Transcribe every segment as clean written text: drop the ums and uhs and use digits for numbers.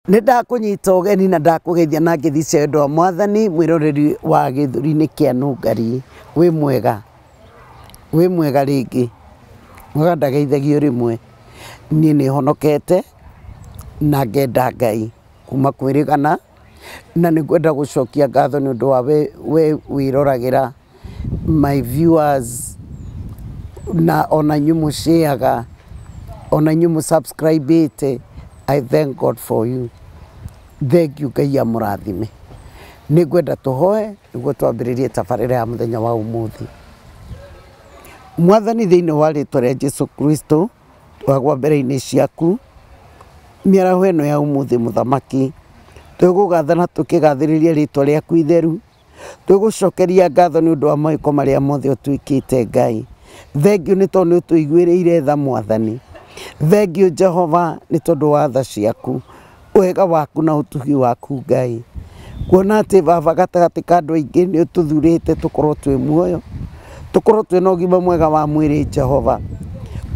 Nĩ ndakũnyita ũgeni na ndakũgeithia na ngeithi cia wendo wa Mwathani, mwĩroreri wa gĩthũri-inĩ kĩa Nũngari. Wĩ mwega, wĩ mwega rĩngĩ, mwega ndageithagio rĩmwe. Niĩ nĩ honokete na ngenda Ngai kuma kwĩrĩgana, na nĩ ngwenda gũcokia ngatho nĩ ũndũ wa we wĩroragĩra my viewers, na ona inyuĩ mũshare-aga, ona inyuĩ mũsubscribe-ĩte. I thank God for you. Thank you. Ngai amũrathime. Nĩ ngwenda tũhoe nĩguo twambĩrĩrie tabarĩra ya mũthenya wa ũmũthĩ. Mwathani, thĩinĩ wa rĩtwa rĩa Jesu Kristo, twagwa mbere-inĩ ciaku mĩaraho ĩno ya ũmũthĩ. Mũthamaki, twĩgũgathana tũkĩgathĩrĩria rĩtwa rĩaku itheru. Twĩgũcokeria ngatho nĩ ũndũ wa mawĩko marĩa mothe ũtwĩkĩte. Ngai, thank you nĩ tondũ nĩ ũtũiguĩrĩire tha. Mwathani, thank you Jehova nĩ tondũ wa tha ciaku, wega waku na ũtugi waku. Ngai, kuona atĩ Baba, gatagatĩ ka andũ aingĩ nĩ ũtũthurĩte tũkorwo twĩ muoyo, tũkorwo twĩna ũgima mwega wa mwĩrĩ. Jehova,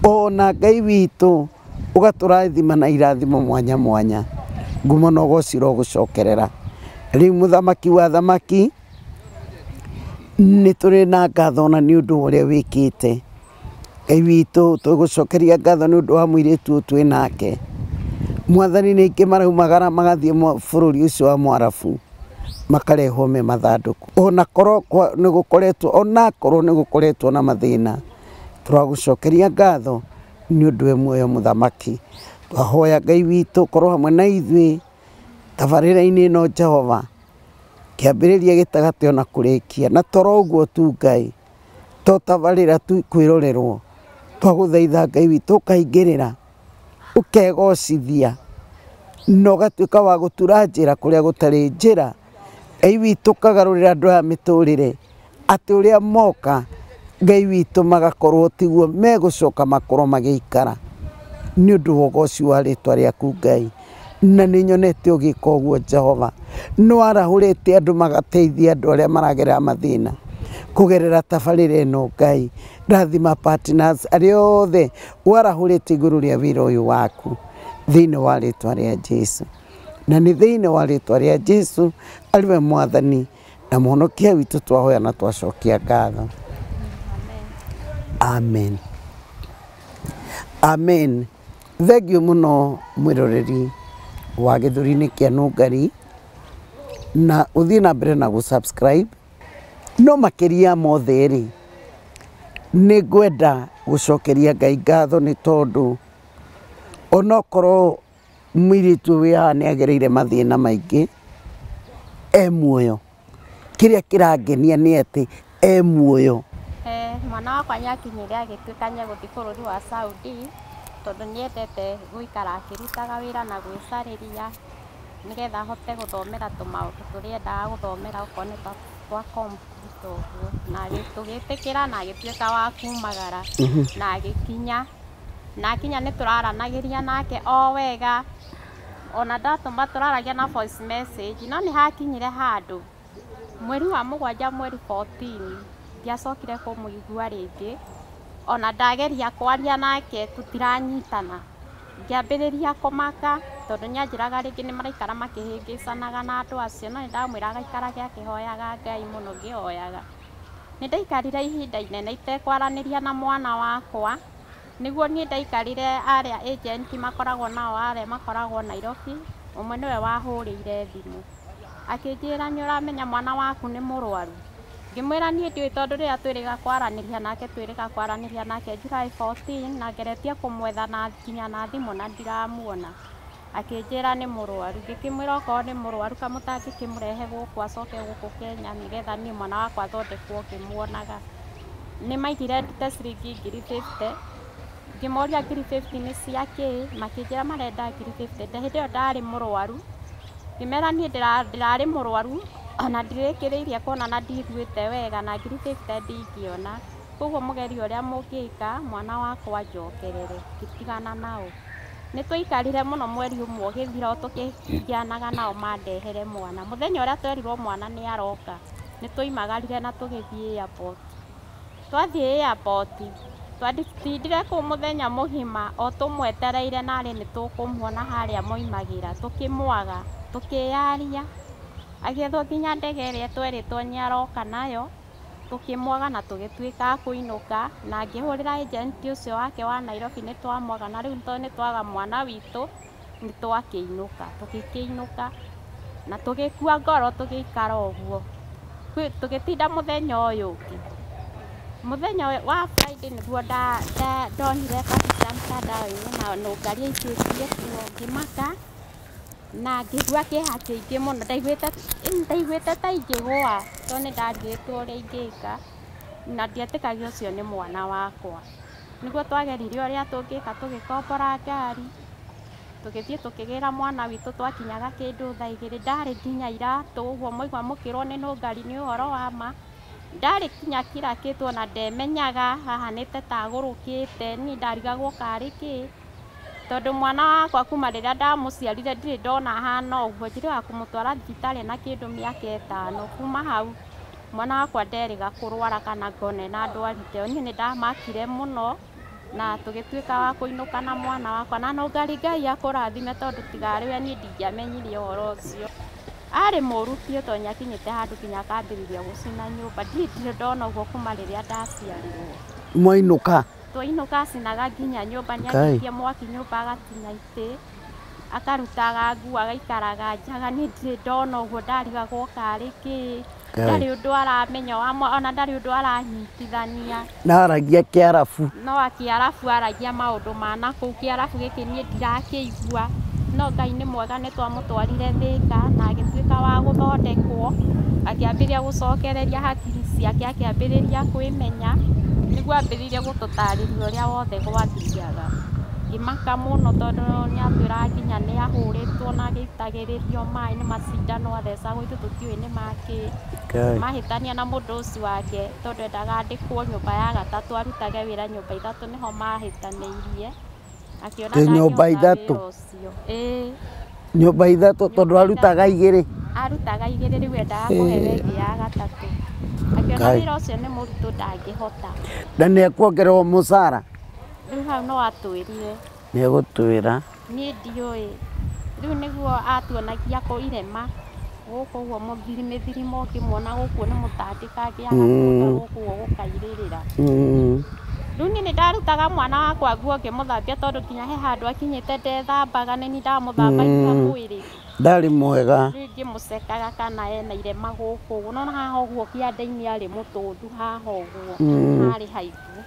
ona Ngai witũ, ũgatũrathima na irathimo mwanya mwanya. Ngumo na ũgoci ũrogũcokerera rĩu. Mũthamaki wa thamaki, nĩ tũrĩ na ngatho na nĩ ũndũ wa ũrĩa wĩkĩte. Ngai witũ, tũgũcokeria ngatho nĩ ũndũ wa mũirĩtu ũyũ twĩ nake. Mwathani, nĩ aingĩ maraumagara magathiĩ bũrũri ũcio wa Mwarabu, makarehwo me mathandũkũ, ona korwo nĩ gũkoretwo, ona korwo nĩ gũkoretwo na mathĩna. Tũragũcokeria ngatho nĩ ũndũ we muoyo. Mũthamaki, twahoya Ngai witũ korwo hamwe na ithuĩ tabarĩra-inĩ ĩno, Jehova, kĩambĩrĩria, gĩtagatĩ, ona kũrĩkia. Na toro ũguo tu, Ngai, to tabarĩra tu kwĩrorerwo. Twagũthaitha, Ngai witũ, ũkaingĩrĩra, ũkegocithia na ũgatuĩka wa gũtura njĩra kũrĩa gũtarĩ njĩra. Ngai witũ, ũkagarũrĩra andũ aya mĩtũrĩre, atĩ ũrĩa moka, Ngai witũ, magakorwo tiguo megũcoka, makorwo magĩikara nĩ ũndũ wa ũgoci wa rĩtwa rĩaku. Ngai, na nĩ nyonete ũgĩka ũguo. Jehova, nĩ warahũrĩte andũ, magateithia andũ arĩa maragerera mathĩna kũgerera tabarĩra ĩno. Ngai, rathima partners arĩa othe warahũrĩte igũrũ rĩa wĩra ũyũ waku thĩinĩ wa rĩtwa rĩa Jesu. Na nĩ thĩinĩ wa rĩtwa rĩa Jesu, arĩ we Mwathani na Mũhonokia witũ, twahoya na twacokia ngatho. Amen, amen. Thank you mũno, mwĩroreri wa gĩthũri-inĩ kĩa Nũngari, na ũthiĩ na mbere na gũ-subscribe. No makĩria mothe rĩ, nĩ ngwenda gũcokeria Ngai ngatho nĩ tondũ onokorwo mũirĩtu ũyũ wĩ haha nĩ agereire mathĩna maingĩ, e muoyo. Kĩrĩa kĩrangenia nĩ atĩ e muoyo. Mwana wakwa nĩakinyire agĩtuĩka nĩegũthiĩ bũrũri wa Saudi, tondũ nĩendete gũikara akĩrutaga wĩra na gwĩcarĩria nĩgetha ahote gũthomera tũmaũndũ tũrĩa endaga gũthomera, okorwo nĩ ta twa kompiuta ũguo. Na tũgĩtĩkĩra na agĩtuĩka wa kumagara na agĩkinya. Na akinya, nĩ tũraranagĩria nake o wega, ona ndatũma tũraragia na voice message. No nĩ hakinyire handũ mweri wa mũgwanja, mweri 14, ndiacokire kũmũigua rĩngĩ. Ona ndageria kwaria nake, tũtiranyitana. Ngĩambĩrĩria kũmaka tondũ nĩanjĩraga rĩngĩ nĩ maraikara makĩhĩngĩcanaga na andũ acio. No nĩndamwĩraga aikarage akĩhoyaga Ngai mũno. Ngĩhoyaga, nĩ ndaikarire ihinda inene itekwaranĩria na mwana wakwa. Nĩguo niĩ ndaikarire, arĩa agent makoragwo nao, arĩa makoragwo Nairobi, ũmwe nĩwe wahũrĩire thimũ akĩnjĩra, "Nĩ ũramenya mwana waku nĩ mũrwaru?" Ngĩmwĩra niĩ ndiũĩ, tondũ rĩrĩa twĩrĩga kwaranĩria nake, twĩrĩga kwaranĩria nake July 14, na ngeretie kũmwetha na nginya na thimũ na ndiramuona. Akĩnjĩra nĩ mũrwaru. Ngĩkĩmwĩra okorwo nĩ mũrwaru, kamũtangĩkĩmũrehe gũkũ, acoke gũkũ Kenya, nĩgetha niĩ mwana wakwa athondekwo ngĩmuonaga. Nĩ maigire ndute ciringi 50,000. Ngĩmoria 50,000 nĩ cia kĩ. Makĩnjĩra marenda 50,000. Hĩndĩ ĩyo ndarĩ mũrwaru. Ngĩmera niĩ ndĩrarĩ mũrwaru, ona ndirĩkĩrĩirie kuona na ndiguĩte wega, na 50,000 ndingĩona. Koguo mũgerie ũrĩa mũngĩka mwana wakwa njokerere. Ngĩtigana nao. Nĩ twaikarire mũno, mweri ũmwe ũgĩthira o tũkĩgianaga nao mandehere mwana. Mũthenya ũrĩa twerirwo mwana nĩ aroka, nĩ twaimagarire na tũgĩthiĩ airport. Twathiĩ airport, Twatindire kũu mũthenya mũgima o tũmwetereire narĩ nĩ tũkũmuona harĩa moimagĩra, tũkĩmwaga, tũkĩyaria, agĩethwo nginya ndege ĩrĩa twerĩtwo nĩ aroka nayo, tũkĩmwaga na tũgĩtuĩka a kũinũka, na ngĩhũrĩra agent ũcio wake wa Nairobi nĩ twamwaga, na rĩu tondũ nĩ twaga mwana witũ, nĩ twakĩinũka, tũgĩkĩinũka na tũgĩkua ngoro tũgĩikara ũguo, tũgĩtinda mũthenya ũyũ ũngĩ. Mũthenya wa Friday nĩguo ndonire kabica mtandao-inĩ na nũngari aikĩtie kuo, ngĩmaka na ngĩigua kĩeha kĩingĩ mũno, ndaiguĩte ta ingĩgũa tondũ nĩ ndarigĩtwo ũrĩa ingĩka na ndietĩkagia ũcio nĩ mwana wakwa. Nĩguo twageririe ũrĩa tũngĩka, tũgĩkombora ngari, tũgĩthiĩ tũkĩgĩra mwana witũ, twakinyaga kĩndũ thaa igĩrĩ, ndarĩ nginya iratũ, ũguo mwaigua mũkĩrwo nĩ nũngari nĩ ũhoro wa ma. Ndarĩ kinya kira kĩndũ ona ndemenyaga, hahanĩte ta agũrũkĩte, niĩ ndarigagwo karĩ kĩ, tondũ mwana wakwa kuma rĩrĩa ndamũciarire ndirĩ ndona ahana ũguo, njĩrĩga kũmũtwara thibitarĩ na kĩndũ mĩaka 5, kuma hau mwana wakwa nderĩga kũrwara kana ngona ena ndwari ta ĩyo. Niĩ nĩ ndamakire mũno na tũgĩtuĩka wa kũinũka na mwana wakwa, na nũngari Ngai akũrathime tondũ tiga arĩ we niĩ ndingĩamenyire ũhoro ũcio. Arĩ mũũru biũ tondũ nĩ akinyĩte handũ nginya akambĩrĩria gũcina nyũmba, ndirĩ ndona ũguo kuma rĩrĩa ndaciarirwo. Mwainũka? Twainũka acinaga nginya nyũmba, nĩ akĩtie mwaki nyũmba agatina itĩ, akarutaga nguo agaikaraga njaga, niĩ ndirĩ ndona ũguo, ndarigagwo karĩ kĩ, ndarĩ ũndũ aramenya ona ndarĩ ũndũ aranyitithania. Na aragia kĩarabu. No kĩarabu aragia maũndũ ma nakũu, kĩarabu gĩkĩ niĩ ndirakĩigua, no Ngai nĩ mwega nĩ twamũtwarire Thĩka na agĩtuĩka wa gũthondekwo, akĩambĩrĩria gũcokereria hakiri ciake, akĩambĩrĩria kwĩmenya, nĩguo ambĩrĩirie gũtũtarĩria ũrĩa wothe gwathiaga. Ngĩmaka mũno tondũ nĩ atwĩraga nginya nĩ ahũrĩtwo na agĩitagĩrĩrio maĩ nĩ macindano athecagwo, ithuĩ tũtiũĩ nĩ makĩ. Mahĩtania na mũndũ ũcio wake tondũ endaga andĩkwo nyũmba ya gatatũ arutage wĩra nyũmba ithatũ, nĩho mahĩtanĩirie. Akĩona nyũmba ithatũ? Nyũmba ithatũ tondũ arutaga igĩrĩ? Arutaga igĩrĩ, rĩu endaga kũheo ĩngĩ ya gatatũ. Akĩona wĩra ũcio nĩ mũritũ ndangĩhota. Na nĩ ekuongererwo mũcara? Rĩu hau no atwĩrire. Nĩ egũtwĩra? Niĩ ndiũĩ. Rĩu nĩguo atuonagia kũ irema gũkũ ũguo mĩthirimo ũngĩmuona gũkũ nĩ mũtandĩkange agakũnda gũkũ ũguo gũkairĩrĩra. Rĩu niĩ nĩ ndarutaga mwana wakwa nguo ngĩmũthambia tondũ nginya he handũ akinyĩte ndethambaga, nĩ niĩ ndamũthambagia mwĩrĩ. Ndarĩ mwega. Rĩu ngĩmũcekaga kana ena irema gũkũ ũguo, no haha ũguo kĩanda-inĩ arĩ mũtũndu haha ũguo, harĩ haimbu.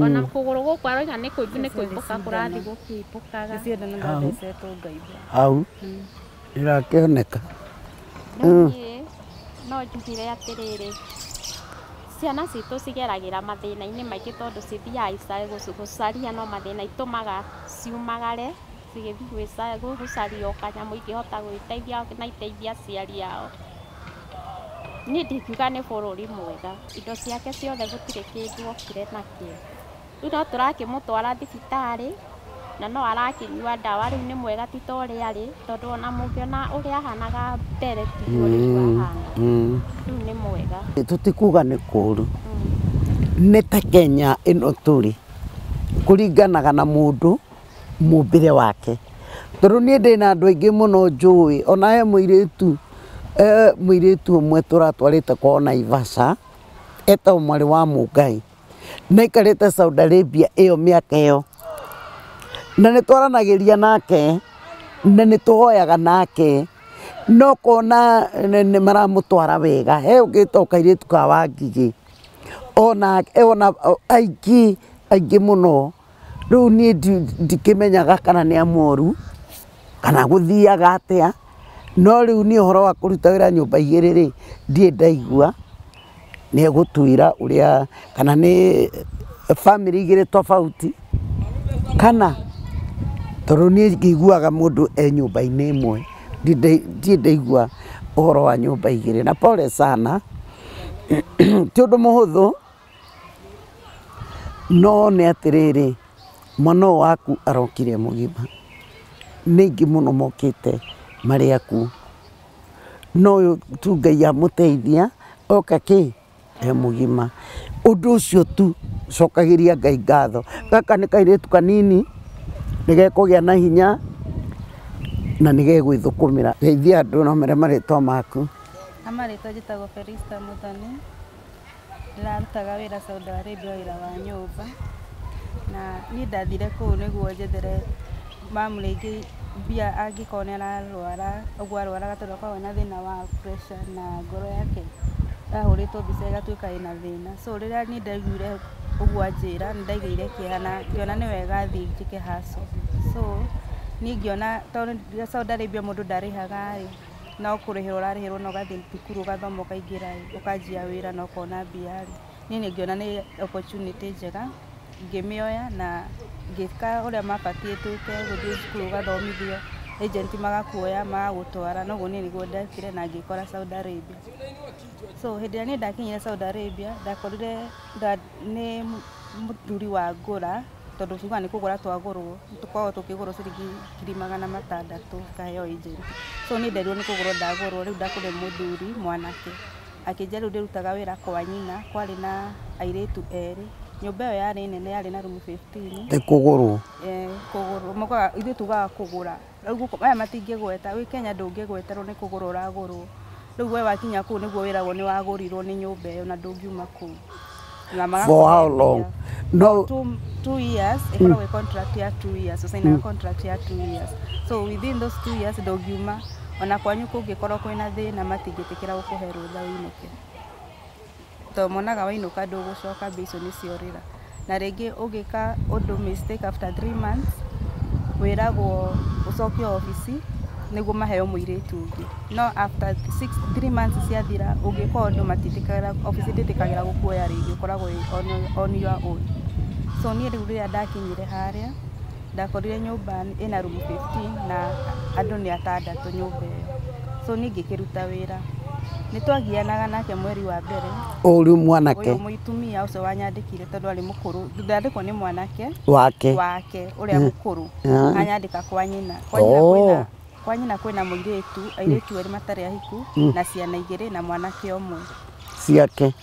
Ona kũgũrũ gũkũ aroiga nĩ kũimbu, nĩ kũimbũka kũrathiĩ gũkĩimbũkaga. Hau ĩrakĩoneka. Rĩu niĩ no njugire atĩrĩrĩ, ciana citũ cigeragĩra mathĩna-inĩ maingĩ tondũ cithiaga gũcaria, no mathĩna itũmaga ciumagare cigĩthiĩ gũcaria o kanyamũ ingĩhota gwĩteithia na iteithie aciari ao. Niĩ ndingiuga nĩ bũrũri mwega, indo ciake ciothe gũtirĩ kĩndũ okire nakĩo. Rĩu no tũrakĩmũtwara thibitarĩ na no arakĩnyua ndawa, rĩu nĩ mwega ti ta ũrĩa arĩ, tondũ ona mũngĩona ũrĩa ahanaga mbere tiguo rĩu ahana. Rĩu nĩ mwega. Tũtikuga nĩ kũũru, nĩ ta Kenya ĩno tũrĩ, kũringanaga na mũndũ mũmbĩre wake. Tondũ niĩ ndĩna andũ aingĩ mũno njũĩ, ona he mũirĩtu mũirĩtu ũmwe tũratwarĩte kwao Naivasha, etagwo mwarĩ wa Mũngai, na aikarĩte Saudi Arabia ĩyo mĩaka ĩyo, na nĩ twaranagĩria nake na nĩ tũhoyaga nake, no kona nĩ maramũtwara wega. He ũngĩ wĩtagwo kairĩtu ka Wangigĩ, ona aingĩ aingĩ mũno. Rĩu niĩ ndikĩmenyaga kana nĩ amoru kana gũthiaga atĩa, no rĩu niĩ ũhoro wa kũruta wĩra nyũmba igĩrĩ rĩ, ndirĩ ndaigua. Nĩ egũtwĩra ũrĩa kana nĩ bamĩrĩ igĩrĩ tofauti, kana tondũ niĩ ngĩiguaga mũndũ e nyũmba-inĩ ĩmwe, ndirĩ ndaigua ũhoro wa nyũmba igĩrĩ. Na pole sana, ti ũndũ mũhũthũ, no nĩ atĩrĩrĩ, mwana ũyũ waku arokire mũgima, nĩ aingĩ mũno mokĩte marĩ akuũ, no ũyũ tu Ngai amũteithia oka kĩ e mũgima. Ũndũ ũcio tu Cokagĩria Ngai ngatho. Gaka nĩ kairĩtu kanini nĩ gekũgĩa na hinya na nĩ gegwĩthũkũmĩra. Geithia andũ na ũmere marĩtwa maku. Na marĩtwa njĩtagwo Felista Muthoni, ndĩrarutaga wĩra Saudi Arabia wĩra wa nyũmba, na niĩ ndathire kũu nĩguo njethere mamu rĩngĩ mbia angĩkorwo nĩ ararwara, ũguo arwaraga tondũ akoragwo na thĩna wa pressure na ngoro yake yahũrĩtwo mbica ĩgatuĩka ĩna thĩna. So rĩrĩa niĩ ndaiguire ũguo anjĩra nĩ ndaigĩire kĩeha na ngĩona nĩ wega thiĩ njĩke hustle. So niĩ ngĩona tondũ Saudi Arabia mũndũ ndarĩhaga rĩ, no kũrĩhĩrwo ũrarĩhĩrwo na ũgathiĩ thukuru ũgathoma ũkaingĩra ĩ, ũkanjia wĩra na ũkona mbia rĩ, niĩ nĩ ngĩona nĩ opportunity njega, ngĩmĩoya na ngĩka ũrĩa mabatiĩ twĩke, gũthiĩ cukuru ũgathomithio, agent magakuoya magagũtwara, noguo niĩ nĩguo ndekire na ngĩkora Saudi Arabia. So hĩndĩ ĩrĩa niĩ ndakinyire Saudi Arabia, ndakorire nĩ mũthuri wa ngũra, tondũ tugaga nĩ kũgũra twagũrwo, tũkoragwo tũkĩgũrwo ciringi 600,000 kaheo agent. So niĩ nderirwo nĩ kũgũrwo ndagũrwo, rĩu ndakũrire mũthuri mwanake, akĩnjĩra rĩu ndĩrutaga wĩra kwa nyina, kwarĩ na airĩtu erĩ, nyũmba ĩyo yarĩ nene, yarĩ na room 15. Nĩ kũgũrwo? Kũgũrwo, mokaga ithuĩ tugaga kũgũra. Rĩu gũkũ aya matingĩgweta, wĩ Kenya ndũngĩgweterwo nĩ kũgũrwo ũragũrwo. Rĩu we wakinya kũu nĩguo wĩragwo nĩ wagũrirwo nĩ nyũmba ĩyo na ndũngiuma kũu. Na For how long? No. 2 years, ĩkoragwo ĩ contract ya 2 years, ũcainaga contract ya 2 years. So within those 2 years ndũngiuma, ona kwanyu kũngĩkorwo kwĩna thĩna matingĩtĩkĩra gũkũhe rũtha ũinũke. Tondũ monaga wainũka ndũgũcoka, mbia icio nĩciorĩra. Na rĩngĩ ũngĩka ũndũ mistake after 3 months, wĩragwo ũcoke obici nĩguo maheo mũirĩtu ũngĩ. No after 3 months ciathira, ũngĩka ũndũ matiĩtĩkagĩra, obici ndĩtĩkagĩra gũkuoya rĩngĩ, ũkoragwo on your own. So niĩ rĩu rĩrĩa ndakinyire harĩa, ndakorire nyũmba ĩna room 15 na andũ nĩ atandatũ nyũmba ĩyo. So niĩ ngĩkĩruta wĩra. Nĩ twagianaga nake mweri wa mbere. Ũyũ mwanake? Ũyũ mũtumia ũcio wanyandĩkire tondũ arĩ mũkũrũ. Ndandĩkwo nĩ mwanake wake, wake ũrĩa mũkũrũ. Anyandĩka kwa nyina. Kwa nyina kwĩna mũirĩtu, airĩtu erĩ matarĩ ahiku na ciana igĩrĩ na mwanake ũmwe. Ciake?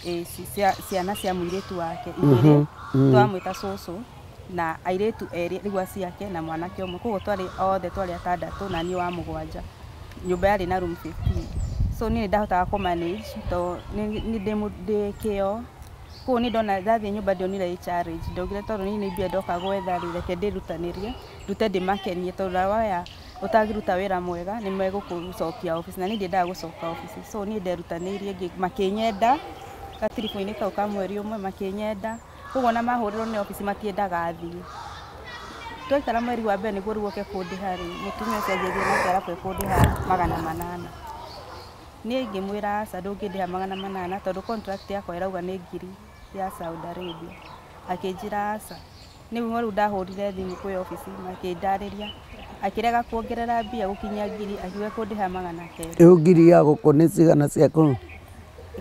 Ciana cia mũirĩtu wake igĩrĩ, twamwĩta cũcũ, na airĩtu erĩ rĩu ciake na mwanake ũmwe. Koguo twarĩ othe twarĩ atandatũ na niĩ wa mũgwanja. Nyũmba yarĩ na room 15. So niĩ nĩndahotaga kũ manage tondũ nĩ ndĩ kĩo. Koguo niĩ ndona ndathiĩ nyũmba ndionire ĩ challenge. Ndaugire tondũ niĩ nĩ mbia ndoka gwetha rĩ, reke ndĩrutanĩrie, ndute ndĩmakenie tondũ waya ũtangĩruta wĩra mwega nĩ megũkũcokia obici, na niĩ ndiendaga gũcoka obici. So niĩ nderutanĩirie, makĩnyenda gatiribũ-inĩ kau ka mweri ũmwe makĩnyenda. Koguo ona mahũrĩrwo nĩ obici matiendaga thiĩ. Twaikara mweri wa mbere nĩguo rĩu oke kũndĩha rĩ, mũtumia ũcio anjĩrire nake arabu ekũndĩha 800. Niĩ ngĩmwĩra aca ndũngĩndĩha 800 tondũ contract yakwa ĩrauga nĩ 1000 ya Saudi Arabia. Akĩnjĩra aca. Nĩguo rĩu ndahũrire thimũ kwĩ obici makĩndarĩria, akĩrega kuongerera mbia gũkinyia 1000, akiuga ekũndĩha 900. Rĩu 1000 ya gũkũ nĩ cigana cia kũu?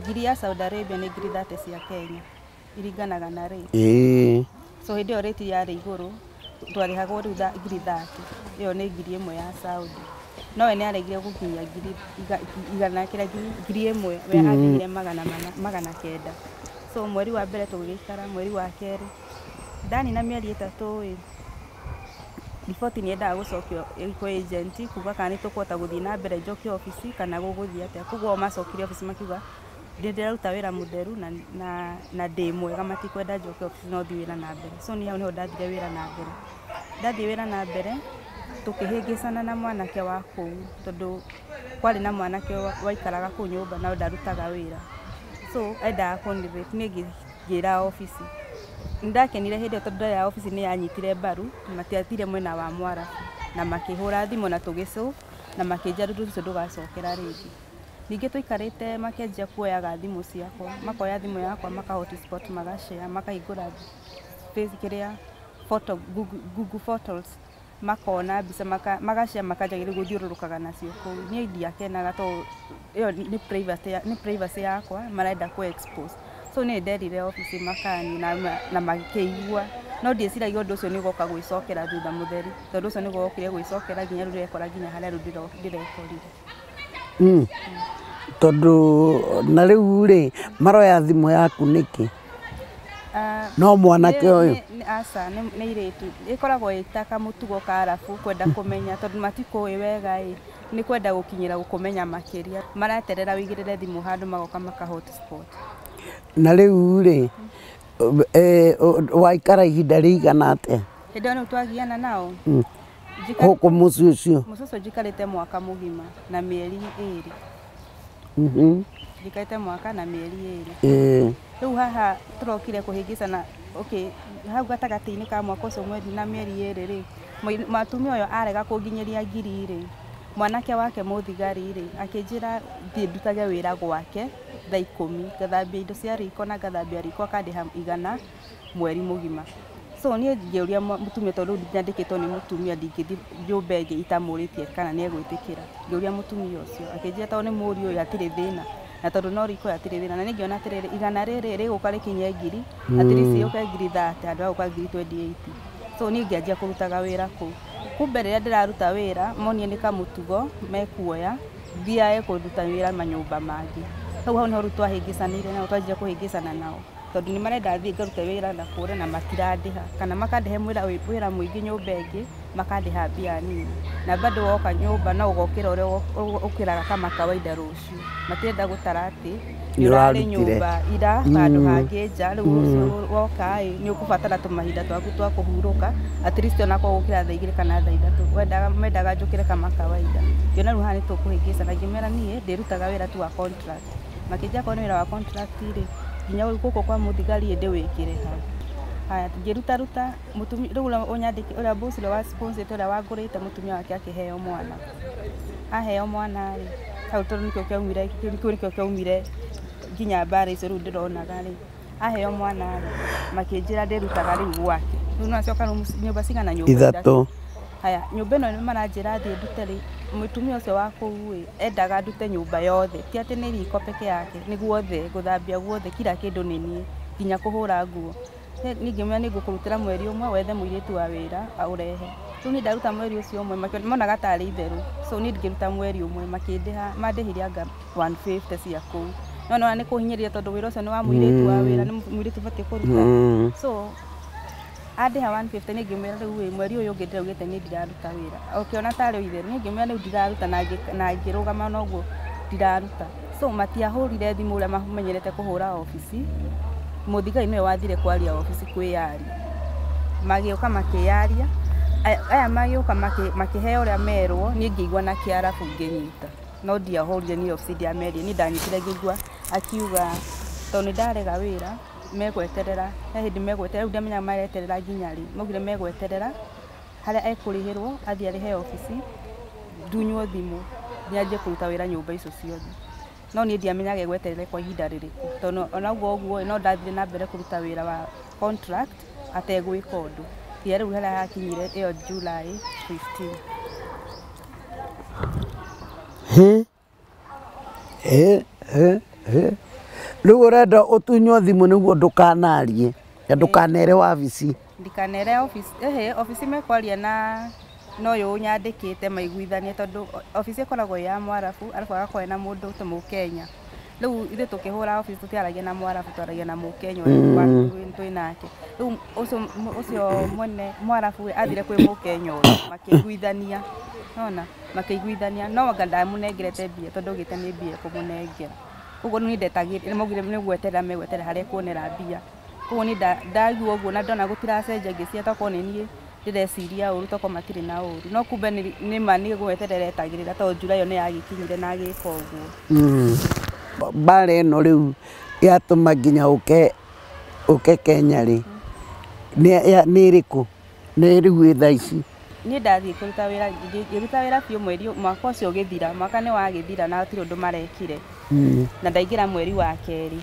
1000 ya Saudi Arabia nĩ 30,000 cia Kenya, iringanaga na rate. So hĩndĩ ĩyo rate yarĩ igũrũ, twarĩhagwo rĩu 30,000, ĩyo nĩ 1000 ya Saudi. No we nĩaregire gũkinyia 100,000 kĩrĩa 1000, we athire 900. So mweri wa mbere tũgĩgĩikara, mweri wa kerĩ ndanina mĩeri 3 ĩ, riboti nĩendaga gũcokio kwĩ agent kuga kana nĩtũkũhota gũthiĩ na mbere njoke obici kana gũgũthiĩ atĩa. Koguo o macokire obici makiuga ndĩraruta wĩra mũtheru na ndĩ mwega, matikwenda njoke obici no thiĩ wĩra na mbere. So niĩ hau nĩho ndathire wĩra na mbere. Ndathiĩ wĩra na mbere tũkĩhĩngĩcana na mwanake wa kũu tondũ kwarĩ na mwanake waikaraga kũu nyũmba no ndarutaga wĩra. So endaga kũnirate, niĩ ngĩra obici. Nĩndakenire hĩndĩ ĩyo tondũ ya obici nĩ yanyitire mbaru, matiathire mwena wa Mwarabu na makĩhũra thimũ na tũgĩcũ na makĩnjĩra ũndũ ũcio ndũgacokera rĩngĩ. Ningĩ tũikarĩte makĩanjia kuoyaga thimũ ciakwa, makoya thimũ yakwa maka hotspot magashare, makahingũra face kĩrĩa photo Google Photos, makona mbica magashare makanjia rĩu gũthiũrũrũkaga nacio kũu. Niĩ ndiakenaga tondũ ĩyo nĩ privacy yakwa marenda kũ expose. So niĩ nderire obici makani na makĩigua, no ndieciragia ũndũ ũcio nĩ ũgoka gwĩcokera thutha mũtheri, tondũ ũcio nĩguo wokire gwĩcokera nginya rĩu ndĩrekora nginya harĩa rĩu ndĩrekorire. Tondũ na rĩu rĩ maroya thimũ yaku nĩkĩ? No mwanake ũyũ aca nĩ irĩtu ĩkoragwo ĩta kamũtugo ka arabu kwenda kũmenya tondũ matikũĩ wega ĩ nĩ kwenda gũkinyĩra gũkũmenya makĩria maraterera wĩigĩrĩre thimũ handũ magoka maka hotspot. Na rĩu rĩ waikara ihinda rĩigana atĩa? Hĩndĩ ĩyo nĩu twagiana nao gũkũ mũciĩ ũcio? Mũciĩ ũcio njikarĩte mwaka mũgima na mĩeri 2. Njikarĩte mwaka na mĩeri 2. Rĩu haha tũrokire kũhĩngĩcana okay hau gatagatĩ-inĩ ka mwaka ũcio mweri na mĩeri 2 rĩ mũtumia ũyũ arega kũnginyĩria ngiri rĩ mwanake wake mũthigari rĩ akĩnjĩra thiĩ ndutage wĩra gwake thaa 10 ngathambia indo cia riko na ngathambia riko akandĩha 100 mweri mũgima. So niĩ ngĩũria mũtumia tondũ nyandĩkĩtwo nĩ mũtumia ndingĩthiĩ nyũmba ĩngĩ itamũrĩtie kana nĩ egwĩtĩkĩra. Ngĩũria mũtumia ũcio akĩnjĩra tondũ nĩ mũriũ ũyũ hatirĩ thĩna na tondũ no riko hatirĩ thĩna na nĩngĩona atĩrĩrĩ 100 rĩrĩ rĩgũka rĩkinye ngiri at least yũke ngiri 30 handũ ha gũka ngiri 28. So niĩ ngĩanjia kũrutaga wĩra kũu. Kumbe rĩrĩa ndĩraruta wĩra monie nĩ kamũtugo mekuoya thiae kũruta wĩra manyũmba mangĩ. Hau hau nĩho rĩu twahĩngĩcanire nao twanjia kũhĩngĩcana nao tondũ nĩ marenda thiĩ ngarute wĩra na kũrĩa na matirandĩha kana makandĩhe wĩra mũingĩ nyũmba ĩngĩ makandĩha mbia nini na bado woka nyũmba no ũgokĩra ũrĩa ũkĩraga kama kawaida rũciũ matirenda gũtara atĩ nĩ ũrarĩ nyũmba ira handũ hangĩ nja rĩu rũciũ woka ĩ nĩ ũkũbatara tũmahinda twaku twa kũhurũka at least onakorwo gũkĩra thaa 2 kana thaa 3 mendaga njũkĩre kama kawaida. Ngĩona rĩu haha nĩ tũkũhĩngĩcana ngĩmera niĩ ndĩrutaga wĩra tu wa contract makĩnjĩra korwo nĩ wĩra wa contract rĩ nginya gũkũ kwa mũthigari ndĩwĩkĩre hau. Haya ngĩruta ruta mũtumia rĩu ũrĩa ũnyandĩki ũrĩa boss ũrĩa wa sponsor ũrĩa wangũrĩte mũtumia wake akĩheo mwana. Aheo mwana rĩ hau tondũ nĩkĩo kĩaumire kĩu nĩkĩo kĩaumire nginya mbara icio rĩu ndĩronaga rĩ aheo mwana rĩ makĩnjĩra ndĩrutaga rĩu gwake. Rĩu no acoka rĩu nyũmba cigana nyũmba 3. Haya nyũmba ĩno nĩ maranjĩra thiĩ ndute rĩ mũtumia ũcio wa kũu ĩ endaga ndute nyũmba yothe ti atĩ nĩ riko peke yake nĩ guothe gũthambia guothe kila kĩndũ nĩ niĩ nginya kũhũra nguo. Niĩ ngĩmwĩra nĩ ngũkũrutĩra mweri ũmwe wethe mũirĩtu wa wĩra aũrehe. Rĩu niĩ ndaruta mweri ũcio ũmwe monaga tarĩ itherũ so niĩ ngĩruta mweri ũmwe makĩndĩha mandĩhire anga 150 cia kũu no nĩwona nĩ kũhinyĩrĩria tondũ wĩra ũcio nĩ wa mũirĩtu wa wĩra nĩ mũirĩtu ũbatiĩ kũruta so andĩha 150 nĩ ngĩmwĩra rĩu ĩ mweri ũyũ ũngĩ ndĩraugĩte niĩ ndiraruta wĩra ũkĩona tarĩ itherũ niĩ ngĩmwĩra rĩu ndiraruta na ngĩrũgama noguo ndiraruta so matiahũrire thimũ ũrĩa mamenyerete kũhũra obici mũthigari nĩwe wathire kwaria obici kwĩyaria magĩũka makĩyaria aya magĩũka makĩheo ũrĩa merwo niĩ ngĩigua na kĩarabu ngĩnyita no ndiahũrire niĩ obici ndiamerie niĩ ndanyitire ngĩigua akiuga tondũ nĩ ndarega wĩra megweterera he hĩndĩ megweterera rĩu ndiamenyaga mareterera nginya rĩ maugire megweterera harĩa ekũrĩhĩrwo athiĩ arĩhe obici ndunywo thimũ nyanjie kũruta wĩra nyũmba icio ciothe no niĩ ndiamenyaga egweterere kwa ihinda rĩrĩkũ tondũ ona ũguo ũguo no ndathire na mbere kũruta wĩra wa contract ategwĩka ũndũ nginya rĩu harĩa hakinyire ĩyo July 15. He he he rĩu ũrenda ũtunywo thimũ nĩguo ndũkanarie na ndũkanere wabici ndikanere obici ehe obici mekwaria na no ũyũ ũnyandĩkĩte maiguithanie tondũ obici ĩkoragwo ĩ ya mwarabu arabu agakorwo ena mũndũ ta mũkenya rĩu ithuĩ tũkĩhũra obici tũtiaragia na mwarabu twaragia na mũkenya ũrĩa twĩ nake rĩu ũcio mwene mwarabu athire kwĩ mũkenya ũyũ makĩiguithania nona makĩiguithania no anga ndamũnengerete mbia tondũ augĩte nĩ mbia ekũmũnengera koguo niĩ ndetagĩrĩra maugire nĩ gweterera megweterera harĩa ekuonera mbia koguo niĩ ndaigua ũguo na ndona gũtiracenjia ngĩciria tokorwo nĩ niĩ ndĩreciria ũru tokorwo matirĩ na ũru no kumbe nĩ ma nĩ gweterera etagĩrĩra tondũ July ĩyo nĩ yagĩkinyire na agĩka ũguo. Mbara ĩno rĩu yatũma nginya ũke Kenya rĩ nĩ ĩrĩkũ nĩ rĩu ĩ thaa ici? Niĩ ndathiĩ kũruta wĩra ngĩruta wĩra biũ mweri mwaka ũcio ũgĩthira mwaka nĩ wagĩthira na hatirĩ ũndũ marekire na ndaingĩra mweri wa kerĩ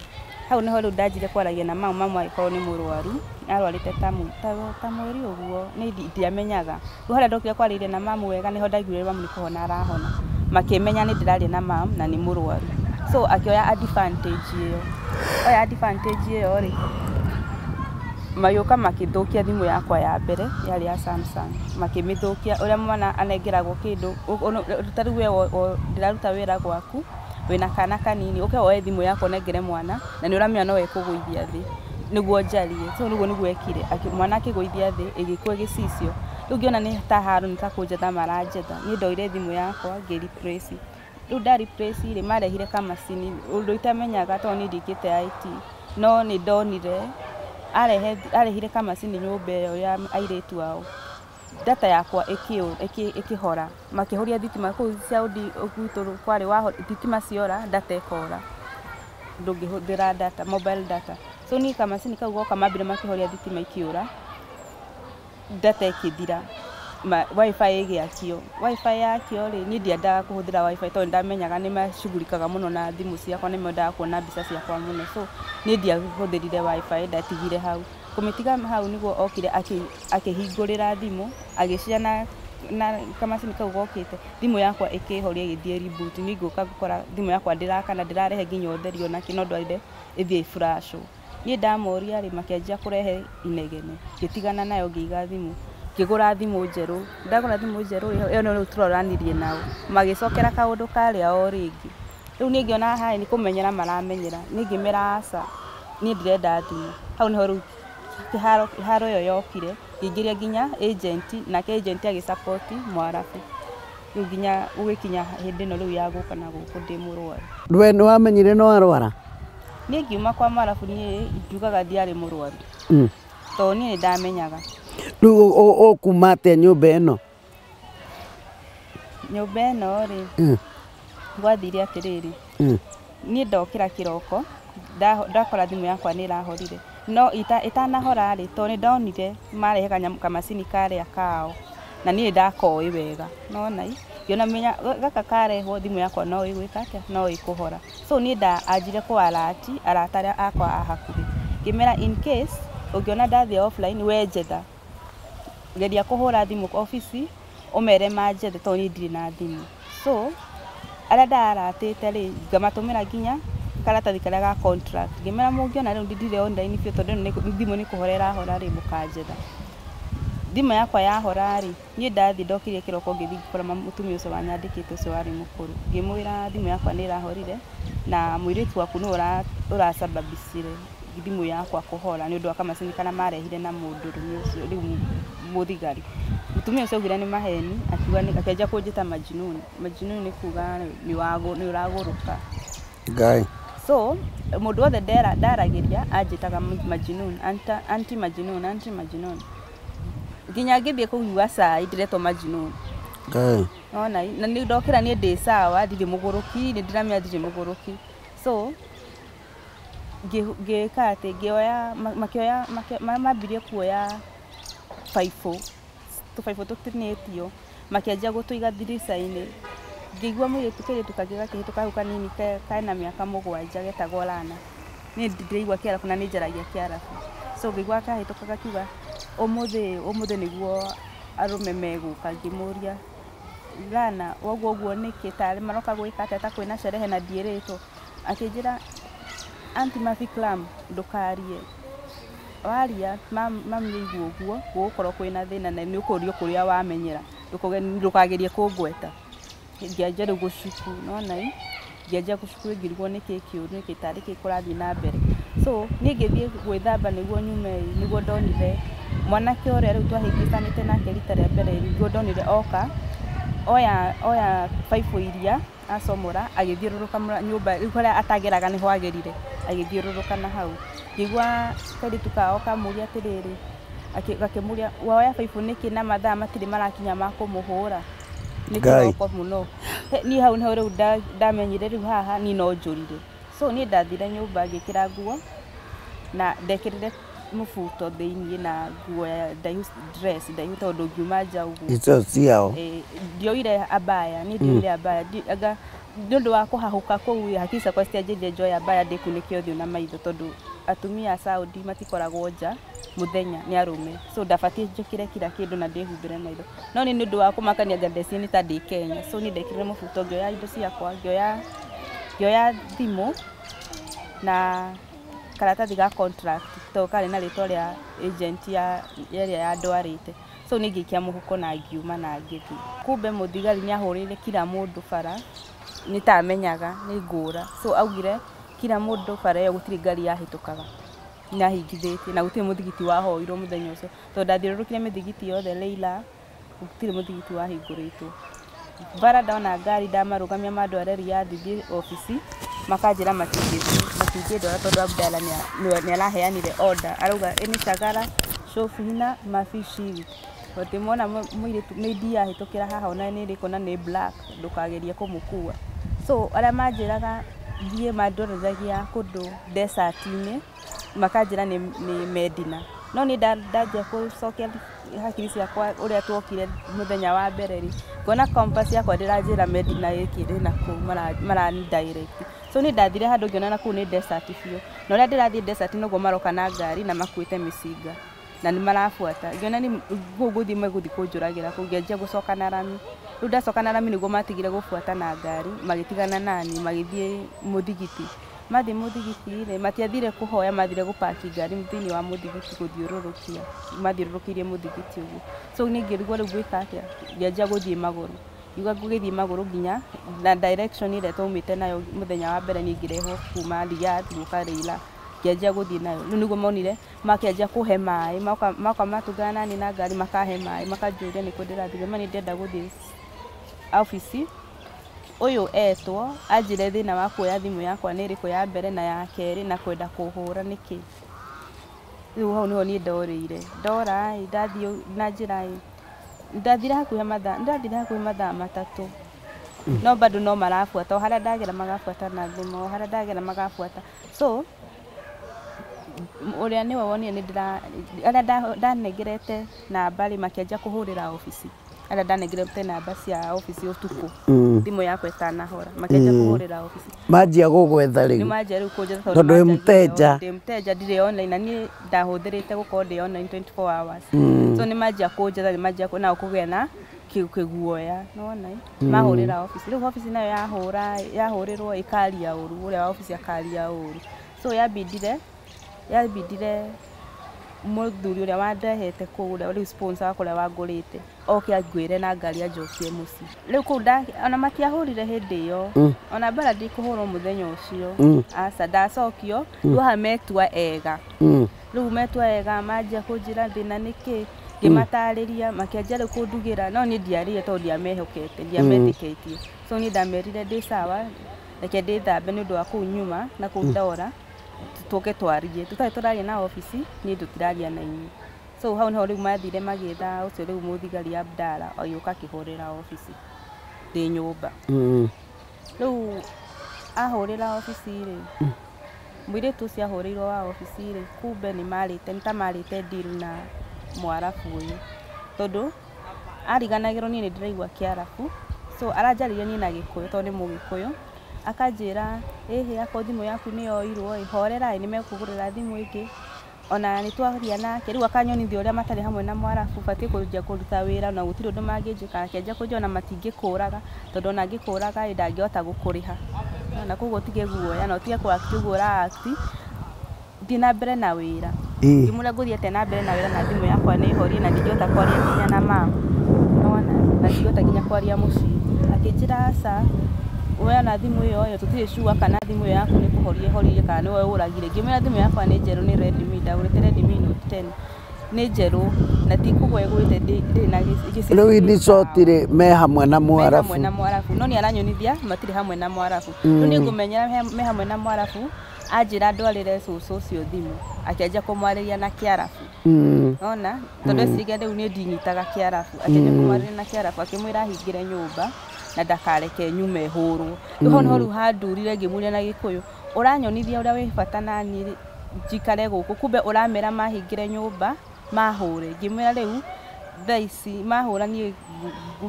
hau nĩho rĩu ndanjire kwaragia na mamu mamu agĩkorwo nĩ mũrwaru arwarĩte ta mweri ũguo niĩ ndiamenyaga rĩu harĩa ndokire kwarĩria na mamu wega nĩho ndaiguire mamu nĩ kũhona arahona makĩmenya nĩ ndĩraria na mamu na nĩ mũrwaru so akĩoya advantage ĩyo oya advantage ĩyo rĩ magĩũka makĩthũkia thimũ yakwa ya mbere yarĩ ya Samsung makĩmĩthũkia ũrĩa mwana anengeragwo kĩndũ ta rĩu we ndĩraruta wĩra gwaku wĩna kana kanini ũke woe thimũ yakwa ũnengere mwana na nĩ ũramenya no ekũgũithia thĩ Nĩguo njarie. So nĩguo nĩguo ekire. Mwana akĩgũithia thĩ ĩgĩkua gĩcicio. Rĩu ngĩona nĩ ta haro nĩ ta kũnjetha maranjetha. Niĩ ndoire thimũ yakwa ngĩ replace. Rĩu nda replace rĩ, marehire kamacini ũndũ itamenyaga tondũ niĩ ndiĩkĩte IT. No nĩ ndonire arehire kamacini nyũmba ĩyo ya airĩtu ao. Data yakwa ĩkĩhora. Makĩhoria thitima kũu Saudi gwitũ kwarĩ thitima ciora data ĩkora. Ndũngĩhũthĩra data, mobile data. So niĩ kamacini kau goka mambire makĩhoria thitima ikĩũra, data ĩkĩthira, wifi ĩgĩakio. Wifi yakio rĩ, niĩ ndiendaga kũhũthĩra wifi tondũ nĩndamenyaga nĩmacugurikaga mũno na thimũ ciakwa, nĩmendaga kuona mbica ciakwa mũno. So niĩ ndiahũthĩrire wifi, ndatigire hau. Kũmĩtiga hau nĩguo okire akĩhingũrĩra thimũ, agĩcia na kamacini kau gokĩte, thimũ yakwa ĩkĩhoria ĩgĩthiĩ reboot. Niĩ ngũka ngũkora thimũ yakwa ndĩrakana, ndĩrarehe nginya ũtheri onakĩ, no ndwarire ĩthiĩ ĩflashwo. Niĩ ndamoria rĩ, makĩanjia kũrehe inegene. Ngĩtigana nayo ngĩiga thimũ. Ngĩgũra thimũ njerũ. Ndagũra thimũ njerũ rĩ, ĩyo nĩyo rĩu tũroranirie nao. Magĩcokera kaũndũ karĩa o rĩngĩ. Rĩu niĩ ngĩona haha nĩ kũmenyera maramenyera. Niĩ ngĩmera aca, niĩ ndirenda thimũ. Hau nĩho rĩu haro ĩyo yokire, ngĩingĩria nginya agent, nake agent agĩ support Mwarabu. Rĩu nginya gũgĩkinya hĩndĩ ĩno rĩu ya gũka na gũkũ ndĩ mũrwaru. We nĩ wamenyire nĩ warwara? Niĩ ngiuma kwa Mwarabu niĩ njugaga ndiarĩ mũrwaru. Tondũ niĩ nĩ ndamenyaga. Rĩu ũkuma atĩa nyũmba ĩno? Nyũmba ĩno rĩ, gwathire atĩrĩrĩ, niĩ ndokĩra kĩroko, ndakora thimũ yakwa nĩ ĩrahorire. No ĩtanahora rĩ, tondũ nĩ ndonire marehe kamacini karĩa kao, na niĩ ndakoĩ wega. Nona ĩ, ngĩona menya gaka karehwo thimũ yakwa no ĩgwĩka atĩa, no ĩkũhora. So niĩ ndanjire kũ alert arata arĩa akwa a hakuhĩ. Ngĩmera in case ũngĩona ndathiĩ offline we njetha. Geria kũhũra thimũ obici ũmere manjethe tondũ niĩ ndirĩ na thimũ. So arĩa ndaaratĩte rĩ, ngamatũmĩra nginya karatathi karĩa ga contract. Ngĩmera mũngĩona rĩu ndirĩ online biũ tondũ ĩno thimũ nĩ kũhora ĩrahora rĩ, mũkanjetha. Thimũ yakwa yahora rĩ, niĩ ndathiĩ ndokire kĩroko ngĩthiĩ ngĩkora mũtumia ũcio wanyandĩkĩte ũcio warĩ mũkũrũ. Ngĩmwĩra thimũ yakwa nĩ ĩrahorire na mũirĩtu waku nĩwe ũracababicire thimũ yakwa kũhora nĩ ũndũ wa kamacini karĩa marehire na mũndũrũme ũcio rĩu mũthigari. Mũtumia ũcio augire nĩ maheni, akiuga akĩanjia kũnjĩta majinuni. Majinuni nĩ kuga nĩ ũragũrũka. Ngai. So mũndũ wothe ndaragĩria anjĩtaga majinuni, anti majinuni, anti majinuni. Nginya ngĩthiĩ kũnyua cai ndĩretwo majinuni. Ngai. Nona na nĩ ndokĩra niĩ ndĩ sawa, ndirĩ mũgũrũki, nĩ ndĩramenya ndirĩ mũgũrũki. So ngĩka atĩ ngĩoya makĩoya mambirie kuoya baibũ, tũbaibũ tũtinĩtio, makĩanjia gũtũiga ndirica-inĩ. Ngĩigua mũirĩtu kairĩtu kangĩ gakĩhĩtũka hau kanini kena mĩaka 7 getagwo Lana. Niĩ ndĩraigua Kĩarabu na nĩ njaragia Kĩarabu. So ngĩigua kahĩtũka gakiuga ũmũthĩ nĩguo arũme megũka. Ngĩmũria Lana woguo ũguo nĩkĩ tarĩ maroka gwĩka atĩa ta kwĩna sherehe na ndiĩrĩtwo. Akĩnjĩra anti Mafikram ndũkarie, waria mami aigua ũguo gũgũkorwo kwĩna thĩna na nĩ ũkũrio kũrĩa wamenyera, ndũkagerie kũngweta. Ngĩanjia rĩu gũcuku, nona ĩ, ngĩanjia gũcuku ngĩrigwo nĩkĩ kĩũru, nĩkĩ tarĩ kĩ kũrathiĩ na mbere. So niĩ ngĩthiĩ gwĩthamba nĩguo nyume ĩ, nĩguo ndonire mwanake ũrĩa rĩu twahĩngĩcanĩte nake rita rĩa mbere, nĩguo ndonire oka oya baibũ iria acomora agĩthiũrũrũka nyũmba rĩu harĩa atageraga nĩho agerire, agĩthiũrũrũka na hau. Ngĩigua kairĩtu kao kamũria atĩrĩrĩ, gakĩmũria woya baibũ nĩkĩ na mathaa matirĩ marakinya ma kũmũhũra. Nĩ kĩroko mũno. Niĩ hau nĩho rĩu ndamenyire rĩu haha niĩ no njũrire. So niĩ ndathire nyũmba ngĩkĩra nguo na ndekĩrire mũbuto thĩiniĩ na nguo ya ndaihu, dress ndaihu tondũ ngiuma nja ũguo. Icio ciao. Ndioire abaya, niĩ ndioire abaya. Anga nĩ ũndũ wa kũhahũka kũu hakiri ciakwa citianjĩrire njoe abaya ndĩkunĩke ũthiũ na maitho tondũ atumia a Saudi matikoragwo nja mũthenya nĩ arũme. So ndabatiĩ njĩkĩre kila kĩndũ na ndĩhumbĩre maitho. No nĩ ũndũ wa kũmakania anga ndeciria nĩ ta ndĩ Kenya. So niĩ ndekĩrire mũbuto ngĩoya indo ciakwa, ngĩoya thimũ na karatathi ga contract tondũ karĩ na rĩtwa rĩa agent ya ĩrĩa yandwarĩte. So niĩ ngĩikia mũhuko na ngiuma na ngĩthiĩ. Kumbe mũthigari nĩ ahũrĩire kila mũndũ bara, nĩ ta amenyaga nĩ ngũra. So augire kila mũndũ bara ĩyo gũtirĩ ngari yahĩtũkaga. Nĩahingithĩtie na gũtirĩ mũthigiti wahoirwo mũthenya ũcio tondũ ndathiũrũrũkire mĩthigiti yothe Leila, gũtirĩ mũthigiti wahingũrĩtwo. Bara ndona ngari ndamarũgamia mandware Riyadh thiĩ obici, makanjĩra matingĩndwara tondũ Abdalla nĩaraheanire order, arauga ĩnĩ shagara shofu hina mafi shiri. Atĩ mona mũirĩtu maid yahĩtũkĩra haha ona nĩ ĩrĩkũ na nĩ black ndũkagerie kũmũkua. So arĩa manjĩraga thiĩ mandwarithagia kũndũ desert-inĩ makanjĩra nĩ Medina. No niĩ ndanjia gũcokia hakiri ciakwa ũrĩa tuokire mũthenya wa mbere rĩ, ngona compass yakwa ndĩranjĩra Medina ĩkĩ na kũu marani direct. So niĩ ndathire handũ ngĩona na kũu nĩ desert biũ. Na ũrĩa ndĩrathiĩ desert noguo maroka na ngari na makuĩte mĩcinga na nĩ marabuata. Ngĩona nĩ kũu ngũthiĩ megũthiĩ kũnjũragĩra kũu, ngĩanjia gũcoka na rami. Rĩu ndacoka na rami nĩguo matigire gũbuata na ngari, magĩtigana nani magĩthiĩ mũthigiti. Mathiĩ mũthigiti rĩ, matiathire kũhoya, mathire gũpaki ngari thĩinĩ wa mũthigiti gũthiũrũrũkia, mathiũrũrũkĩirie mũthigiti ũguo. So niĩ ngĩrigwo rĩu ngwĩka atĩa, ngĩanjia gũthiĩ magũrũ. Ngiuga ngũgĩthiĩ magũrũ nginya na direction ĩrĩa twaumĩte nayo mũthenya wa mbere niĩ ngĩrehwo kuma Riyadh gũka Leila. Ngĩanjia gũthiĩ nayo. Rĩu nĩguo monire makĩanjia kũhe maĩ, moka matũngana nani na ngari makahe maĩ, makanjũria nĩkũ ndĩrathiĩ, ngĩmera nĩ ndĩrenda gũthiĩ obici. Ũyũ etwo anjĩre thĩna wa kuoya thimũ yakwa nĩ ĩrĩkũ ya mbere na ya kerĩ na kwenda kũhũra nĩkĩ. Rĩu hau nĩho niĩ ndorĩire. Ndora ĩ, ndathiĩ na njĩra ĩ, ndathire hakuhĩ mathaa matatũ. No bado no marabuata, o harĩa ndagera magabuata na thimũ, o harĩa ndagera magabuata. So ũrĩa nĩwe wonire nĩ ndĩra arĩa ndanengerete namba rĩ makĩanjia kũhũrĩra obici. Arĩa ndanengerete namba cia obici ũtukũ thimũ yakwa ĩtanahora, makĩanjia kũhũrĩra obici. Manjia gũgwetha rĩu. Nĩ manjia rĩu kũnjetha tondũ wĩ mũteja. Ndĩ mũteja, ndirĩ online na niĩ ndahũthĩrĩte gũkorwo ndĩ online 24 hours. So nĩ manjia kũnjetha, nĩ manjia nao kũgĩa na kĩguoya, nĩwona ĩ? Mahũrĩra obici. Rĩu obici nayo yahũra, yahũrĩrwo ĩkaria ũru, ũrĩa wa obici akaria ũru. So yambindire mũthuri ũrĩa wandehete kũu, ũrĩa rĩu sponsor wakwa ũrĩa wangũrĩte, oke angwĩre na ngari anjokie mũciĩ. Rĩu kũu ona matiahũrire hĩndĩ ĩyo, ona mbara ndikũhũrwo mũthenya ũcio. Aca ndacokio, rĩu haha metua ega. Rĩu metua ega manjia kũnjĩra thĩna nĩkĩ, ngĩmatarĩria, makĩanjia rĩu kũndugĩra, no niĩ ndiarĩire tondũ ndiamehokete, ndiametĩkĩtie. So niĩ ndamerire ndĩ sawa, reke ndĩthambe nĩ ũndũ wa kũu nyuma na kũu ndora, tũke twarie. Tũtarĩ tũraria na obici, niĩ tũtiraria na inyuĩ. So hau nĩho rĩu mathire magĩetha ũcio rĩu mũthigari Abdalla agĩũka akĩhũrĩra obici ndĩ nyũmba. Rĩu ahũrĩra obici rĩ, mũirĩtu ũcio ahũrĩirwo wa obici rĩ, kumbe nĩ marĩte, nĩ ta marĩte deal na Mwarabu ũyũ. Tondũ ariganagĩrwo niĩ nĩ ndĩraigua Kĩarabu, so aranjarĩria niĩ na Gĩkũyũ tondũ nĩ Mũgĩkũyũ. Akanjĩra ĩhĩ akorwo thimũ yaku nĩ yoirwo ĩ, horera ĩ, nĩ mekũgũrĩra thimũ ĩngĩ. Ona nĩ twaria nake, rĩu akanyonithia ũrĩa matarĩ hamwe na Mwarabu, batiĩ kũnjia kũruta wĩra na gũtirĩ ũndũ mangĩnjĩka. Akĩanjia kũnjĩra ona matingĩkũraga, tondũ ona angĩkũraga ĩ, ndangĩhota gũkũrĩha. Na koguo ũtige guoya na ũtige kũ act ũguo ũra act, thiĩ na mbere na wĩra. Ngĩmwĩra ngũthiĩ atĩa na mbere na wĩra na thimũ yakwa nĩ horie na ndingĩhota kwaria nginya na mama. Nĩwona? Na ndingĩhota nginya kwaria mũciĩ. Akĩnjĩra aca, we ona thimũ ĩyo ĩyo tũtirĩ sure kana thimũ ĩyo yaku nĩ kũhoria ĩhoririe kana nĩwe ũragire. Ngĩmwĩra thimũ yakwa nĩ njerũ, nĩ Redmi, ndagũrĩte Redmi Note 10. Nĩ njerũ na ti kũgwa ĩgwĩte, ndĩrĩ na gĩcicio. Rĩu in short rĩ, me hamwe na Mwarabu. Me hamwe na Mwarabu. No nĩ aranyonithia matirĩ hamwe na Mwarabu. Rĩu niĩ ngũmenyera me hamwe na Mwarabu, anjĩra ndwarĩre cũcũ ũcio thimũ, akĩanjia kũmwarĩria na Kĩarabu. Nona? Tondũ eciragia rĩu niĩ ndinyitaga Kĩarabu. Akĩanjia kũmwarĩria na Kĩarabu, akĩmwĩra ahingĩre nyũmba na ndakareke nyume hũrwo. Rĩu hau nĩho rĩu handurire ngĩmũria na Gĩkũyũ, ũranyonithia ũrĩa wĩ bata naniĩ njikare gũkũ, kumbe ũramera mahingĩre nyũmba mahũre. Ngĩmwĩra rĩu thaa ici mahũra niĩ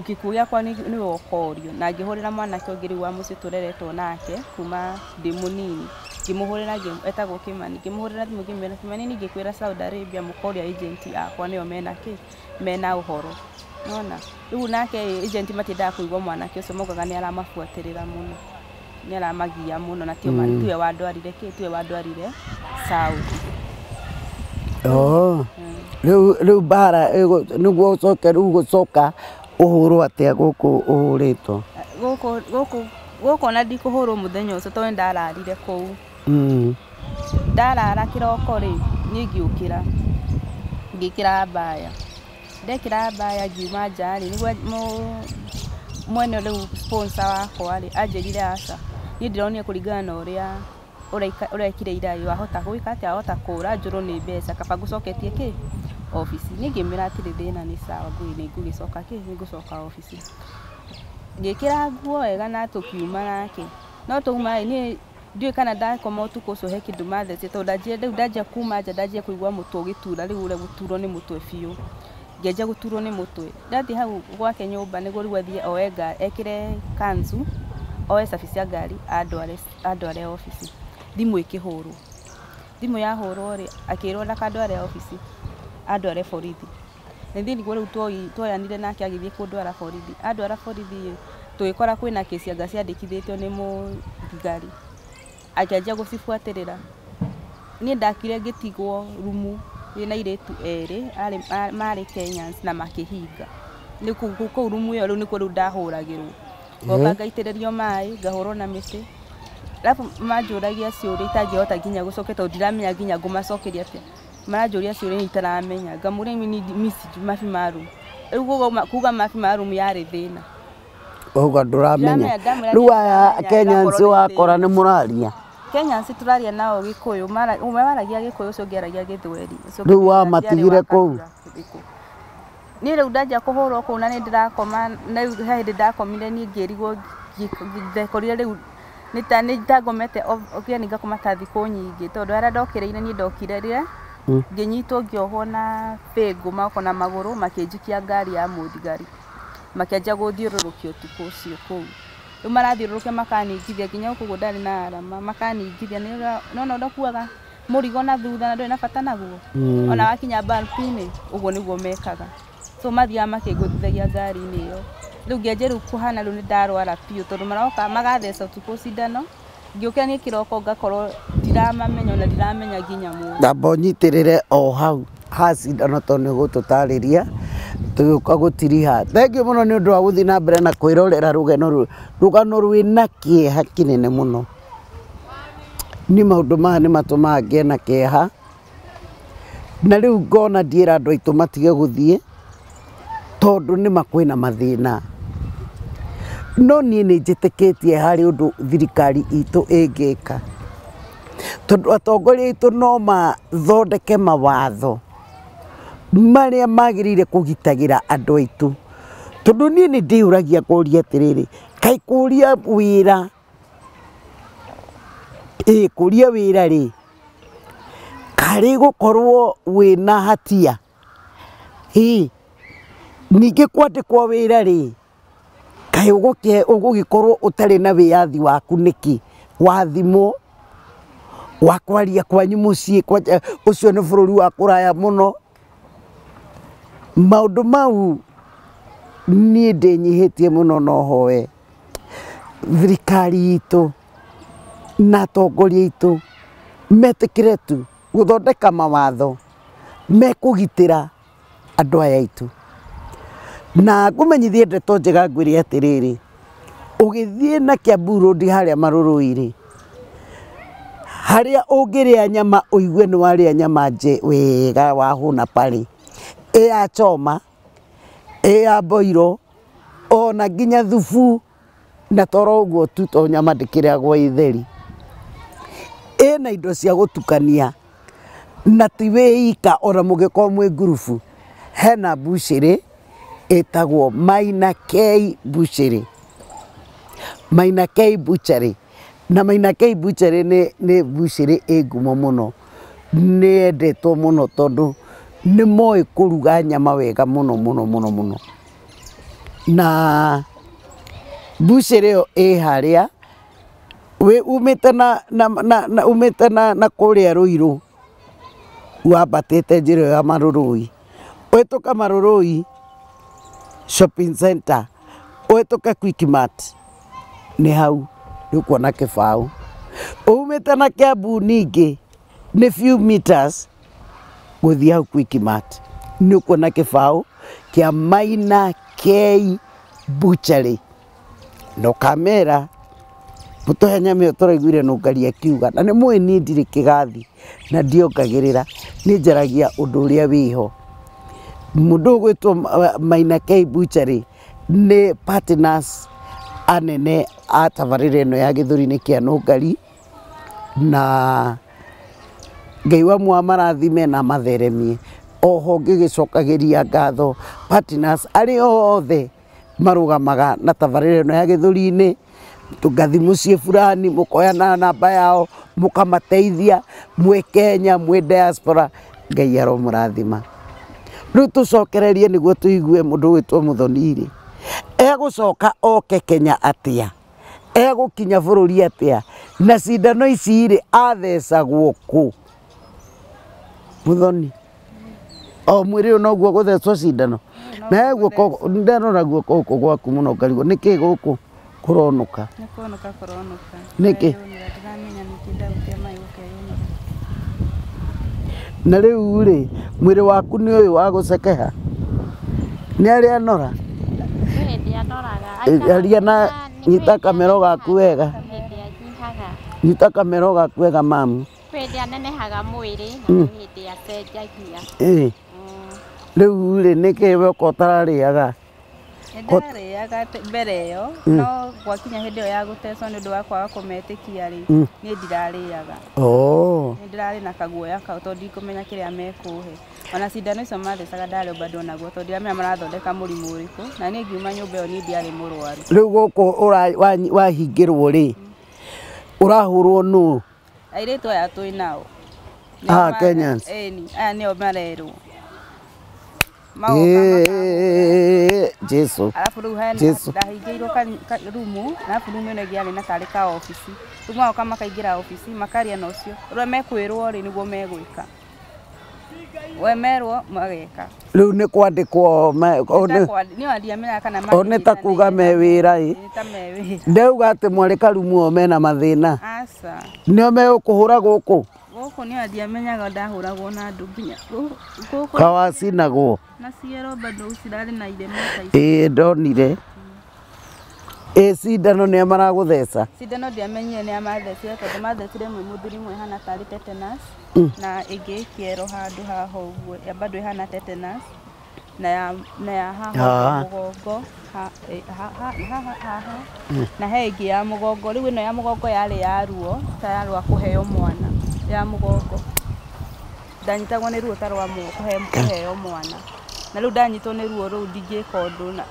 gĩkuũ gĩakwa nĩwe ũkorio. Na ngĩhũrĩra mwanake ũngĩ rĩu wa mũciĩ tũreretwo nake kuma ndĩ mũnini. Ngĩmũhũrĩra, etagwo Kĩmani, ngĩmũhũrĩra thimũ ngĩmwĩra Kĩmani niĩ ngĩkwĩra Saudi Arabia mũkoria agent akwa nĩo mena kĩ, mena ũhoro. Nĩwona? Rĩu nake agent matiendaga kũigua mwanake ũcio, maugaga nĩ aramabuatĩrĩra mũno, nĩ aramagia mũno na tiwe wandwarire kĩ, tiwe wandwarire Saudi. Rĩu mbara nĩguo ũcoke rĩu gũcoka ũhũrwo atĩa gũkũ ũhũrĩtwo? Gũkũ ona ndikũhũrwo mũthenya ũcio tondũ nĩ ndararire kũu. Ndarara kĩroko rĩ, niĩ ngĩũkĩra ngĩkĩra mbaya. Ndekĩra mbaya ngiuma nja rĩ, nĩguo mwene rĩu sponsor wakwa rĩ anjĩrire aca, niĩ ndĩronire kũringana na ũrĩa ũrekire ira ĩ, wahota gwĩka atĩa, wahota kũra njũrwo nĩ mbeca, kaba ngũcoketie kĩ obici. Niĩ ngĩmwĩra hatirĩ thĩna, nĩ sawa, nĩ ngũgĩcoka kĩ, nĩ ngũcoka obici. Ngĩkĩra nguo wega na tũkiuma nake. No twauma ĩ, niĩ ndiũĩ kana ndakoma ũtukũ ũcio he kĩndũ mathecire, tondũ ndanjia rĩu ndanjia kuma nja ndanjia kũigua mũtwe ũgĩtura, rĩu ũrĩa gũturwo nĩ mũtwe biũ. Ngĩanjia gũturwo nĩ mũtwe. Ndathiĩ hau gwake nyũmba nĩguo rĩu athiĩ oe ngari, ekĩre kanzu, oe cabi cia ngari andware obici. Thimũ ĩkĩhũrwo. Thimũ yahũrwo rĩ, akĩrwo ndakandware obici, andware borithi. Na ithuĩ nĩguo rĩu tuoyanire nake agĩthiĩ kũndwara borithi. Andwara borithi rĩ, tũgĩkora kwĩna kĩci anga ciandĩkithĩtio nĩ mũthigari. Akĩanjia gũcibuatĩrĩra. Niĩ ndakire ngĩtigwo rumu ĩna airĩtu erĩ marĩ Kenyans na makĩhinga. Nĩ kũu rumu ĩyo rĩu nĩkuo rĩu ndahũragĩrwo. Ngoka ngaitĩrĩrio maĩ, ngahũrwo na mĩtĩ. Alafu manjũragia ciũria itangĩhota nginya gũcokia tondũ ndiramenya nginya ngũmacokeria atĩa. Maranjũria ciũria itaramenya. Ngamũria mimi sijui mabi maalum. Rĩu kuga mabi maalum yarĩ thĩna. Ũguo ndũramenya. Rĩu aya Kenyans wakora nĩ mũraria. Kenyans tũraria nao Gĩkũyũ, ũmwe waragia Gĩkũyũ ũcio ũngĩ aragia Gĩthweri. Rĩu wamatigire kũu. Niĩ rĩu ndanjia kũhũrwo kũu na nĩ ndĩrakoma, na rĩu he hĩndĩ ndakomire niĩ ngĩrigwo, ndekorire rĩu nĩ ta ngomete yani ngakoma ta thikũ nyingĩ, tondũ harĩa ndokĩrĩire niĩ ndokire rĩrĩa ngĩnyitwo ngĩohwo na bĩngũ moko na magũrũ, makĩnjikia ngari ya mũthigari, makĩanjia gũthiũrũrũkia ũtukũ ũcio kũu. Rĩu marathiũrũrũkia makaningithia nginya gũkũ ũguo ndarĩ na arama, makaningithia nĩwona ũrĩa ũkuaga mũrigo na thutha na ndũrĩ na bata naguo. Ona wakinya balpinĩ ũguo nĩguo mekaga. So mathiaga makĩngũthithagia ngari-inĩ ĩyo. Rĩu ngĩanjia rĩu kũhana rĩu nĩ ndarwara biũ, tondũ maroka magatheca ũtukũ cindano. Ngĩũkĩra niĩ kĩroko ngakorwo ndiramamenya ona ndiramenya nginya mũndũ. Ndamba ũnyitĩrĩre o hau ha cindano tondũ nĩ ũgũtũtarĩria tũgĩũka gũtiriha. Thengiũ mũno nĩ ũndũ wa gũthiĩ na mbere na kwĩrorera rũgano rwĩna kĩeha kĩnene mũno. Niĩ maũndũ maya nĩ matũmaga ngĩe na kĩeha, na rĩu ngona ndiĩra andũ aitũ matige gũthiĩ tondũ nĩma kwĩna mathĩna. No niĩ nĩ njĩtĩkĩtie harĩ ũndũ thirikari itũ ĩngĩka, tondũ atongoria aitũ no mathondeke mawatho marĩa magĩrĩire kũgitagĩra andũ aitũ. Tondũ niĩ nĩ ndĩyũragia ngoria atĩrĩrĩ, kaĩ kũria wĩra, kũria wĩra rĩ, karĩ gũkorwo wĩna hatia? Ningĩ kwandĩkwo wĩra rĩ, kaĩ ũgũgĩkorwo ũtarĩ na wĩyathi waku nĩkĩ? Wa thimũ, wa kwaria kwanyu mũciĩ, ũcio nĩ bũrũri wa kũraya mũno. Maũndũ mau niĩ ndĩnyihĩtie mũno, no hoe thirikari itũ na atongoria aitũ metĩkĩre tu gũthondeka mawatho mekũgitĩra andũ aya aitũ. Na ngũmenyithie ndeto njega ngwĩre atĩrĩrĩ, ũgĩthiĩ na Kiambu Road harĩa Marũrũi rĩ, harĩa ũngĩrĩa nyama ũigue nĩ warĩa nyama nje wega wahũna parĩ, ĩ ya choma, ĩ ya mboiro, ona nginya thubu, na toro ũguo tu to nyama ndĩkĩrĩagwo ĩ theri. Ĩna indo cia gũtukania, na ti wĩ ika ona mũngĩkorwo mwĩ ngurubu. Hena mbucĩrĩ ĩtagwo Maina K Butchery. Maina K Butchery. Na Maina K Butchery nĩ mbucĩrĩ ĩ ngumo mũno, nĩ yendetwo mũno tondũ nĩ moĩ kũruga nyama wega mũno mũno mũno mũno. Na mbucĩrĩ ĩyo ĩ harĩa umĩte umĩte na kũrĩa Ruiru wambatĩte njĩra ĩyo ya Marũrũi, ũhĩtũka Marũrũi shopping center, ũhĩtũke Quickmart, nĩ hau nĩ ũkuona kĩbaũ. Umĩte na Kiambu ningĩ nĩ few meters gũthiĩ hau Quickmart, nĩ ũkuona kĩbaũ kĩa Maina K Butchery. Na ũkamera Mũtũhe nyama ĩyo tũraiguire Nũngari akiuga na nĩ mũĩ niĩ ndirĩ kĩgathi na ndiongagĩrĩra nĩ njaragia ũndũ ũrĩa wĩho. Mũndũ ũgwĩtwo Maina K Butchery nĩ partners anene a tabarĩra ĩno ya gĩthũri-inĩ kĩa Nũngari na Ngai wa marathime na matheremie. Oho ngĩgĩcokagĩria ngatho partners arĩa othe marũgamaga na tabarĩra ĩno ya gĩthũri-inĩ tũgathi mũciĩ fulani mũkoya na namba yao mũkamateithia mwĩ Kenya mwĩ diaspora Ngai aromũrathima. Rĩu tũcokererie nĩguo tũigue mũndũ ũgwĩtwo Muthoni rĩ egũcoka oke Kenya atĩa, egũkinya bũrũri atĩa, na cindano ici rĩ athecagwo kũ? Muthoni o mwĩrĩ ũyũ noguo gũthecwo cindano na guoko ndarora guoko gũkũ gwaku mũno ngarigwo nĩkĩ gũkũ kũronũka? Nĩ kũonũka kũronũka. Nĩkĩ? Ndiramenya nĩkĩ ndagũte maĩ gũkeyũnũra. Na rĩu rĩ mwĩrĩ waku nĩ ũyũ wa gũcekeha nĩ arĩa nora? Aria na nyita kamero gaku wega. Nyita kamero gaku wega mamu. Kwĩ hĩndĩ anenehaga mwĩrĩ na kwĩ hĩndĩ acenjagia. Rĩu rĩ nĩkĩ we ũkorwo ũtararĩaga? Ndarĩaga mbere ĩyo no gwakinya hĩndĩ ĩyo ya gũtecwo nĩ ũndũ wa kwaga kũmetĩkia rĩ niĩ ndirarĩaga. Nĩ ndĩrarĩ na kaguoya kau tondũ ndikũmenya kĩrĩa mekũhe. Ona cindano icio mathecaga ndarĩ bado naguo tondũ ndiramenya marathondeka mũrimũ ũrĩkũ na niĩ ngiuma nyũmba ĩyo niĩ ndiarĩ mũrwaru. Rĩu gũkũ wahingĩrwo rĩ ũrahũrwo nũ? Airĩtu aya twĩ nao. Kenyans. Ĩni, aya nĩo marerwo. Jesu. Alafu rĩu hena ndahingĩirwo rumu, alafu rumu ĩno ĩngĩ yarĩ na karĩ ka obici. Rĩu magoka makaingĩra obici makaria na ũcio. Ũrĩa mekwĩrwo rĩ nĩguo megwĩka. We merwo mageka. Rĩu nĩ kwandĩkwo nĩ ndiamenyaga kana o nĩ ta kuga me wĩra ĩ. Nĩ ta me wĩra. Ndauga atĩ mwarĩ karumu o mena mathĩna. Aca. Nĩo megũkũhũra gũkũ? Gũkũ nĩo ndiamenyaga ndahũragwo na andũ nginya gũkũ. Kawacinagwo. Na ciero bado cirarĩ na irema ta ici. Ĩĩ ndonire. Ĩ cindano nĩa maragũtheca? Cindano ndiamenyire nĩa mathecire tondũ mathecire ĩmwe mũthuri ĩmwe ĩhana tarĩ tetanus na ĩngĩ ĩkĩerwo handũ haha ũguo ya bado ĩhana tetanus na ya haha mũgongo haha na he ĩngĩ ya mũgongo. Rĩu ĩno ya mũgongo yarĩ ya ruo ta ya rwa kũheo mwana ya mũgongo. Ndanyitagwo nĩ ruo ta rwa kũheo mwana na rĩu ndanyitwo nĩ ruo rũu ndingĩka ũndũ na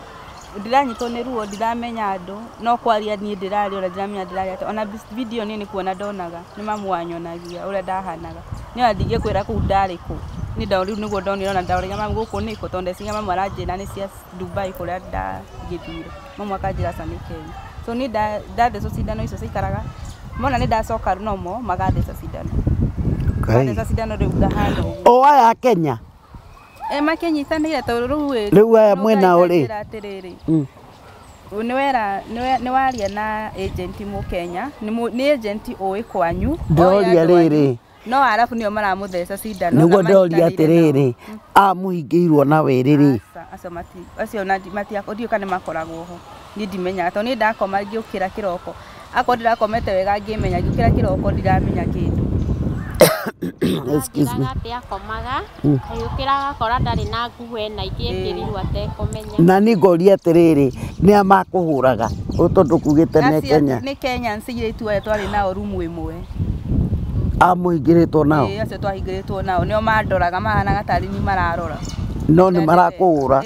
ndiranyitwo nĩ ruo ndiramenya andũ no kwaria niĩ ndĩraria ona ndiramenya ndĩraria atĩa. Ona video niĩ nĩ kuona ndonaga nĩ mamu wanyonagia ũrĩa ndahanaga niĩ ona ndingĩkwĩra kũu ndarĩ kũ niĩ rĩu nĩguo ndonire ona ndaũragia mamu gũkũ nĩkũ tondũ ndeciria mamu aranjĩra nĩ cia Dubai kũrĩa ndagĩthire mamu akanjĩra aca nĩ Kenya. So niĩ ndathecwo cindano icio ciikaraga mona nĩ ndacoka nomo magatheca cindano. Magatheca cindano rĩu ngahana ũguo. O aya Kenya? Makĩnyitanĩire tondũ rĩu rĩu aya mwena ũrĩ atĩrĩrĩ nĩ waria na agent mũkenya nĩ agent ũĩ kwanyu ndoria rĩrĩ no arabu nĩo maramũtheca cindano nĩguo ndoria atĩrĩrĩ amũhingĩirwo na wĩrĩ rĩ acio ndiũĩ kana makoragwo ho niĩ ndimenyaga tondũ niĩ ndakoma ngĩũkĩra kĩroko akorwo ndĩrakomete wega ngĩmenya ngĩũkĩra kĩroko ndiramenya kĩndũ. Excuse me. Atĩ akomaga agĩũkĩra agakora ndarĩ na nguo ĩna ingĩ ĩkĩrirwo atekũmenya. Na niĩ ngoria atĩrĩrĩ nĩa makũhũraga tondũ kugĩte nĩ Kenya? Nĩ Kenyans airĩtu aya twarĩ nao rumu ĩmwe. Amũhingĩrĩtwo nao? Ĩĩ acio twahingĩrĩtwo nao nĩo mandoraga mahanaga tarĩ niĩ mararora. No nĩ marakũhũra?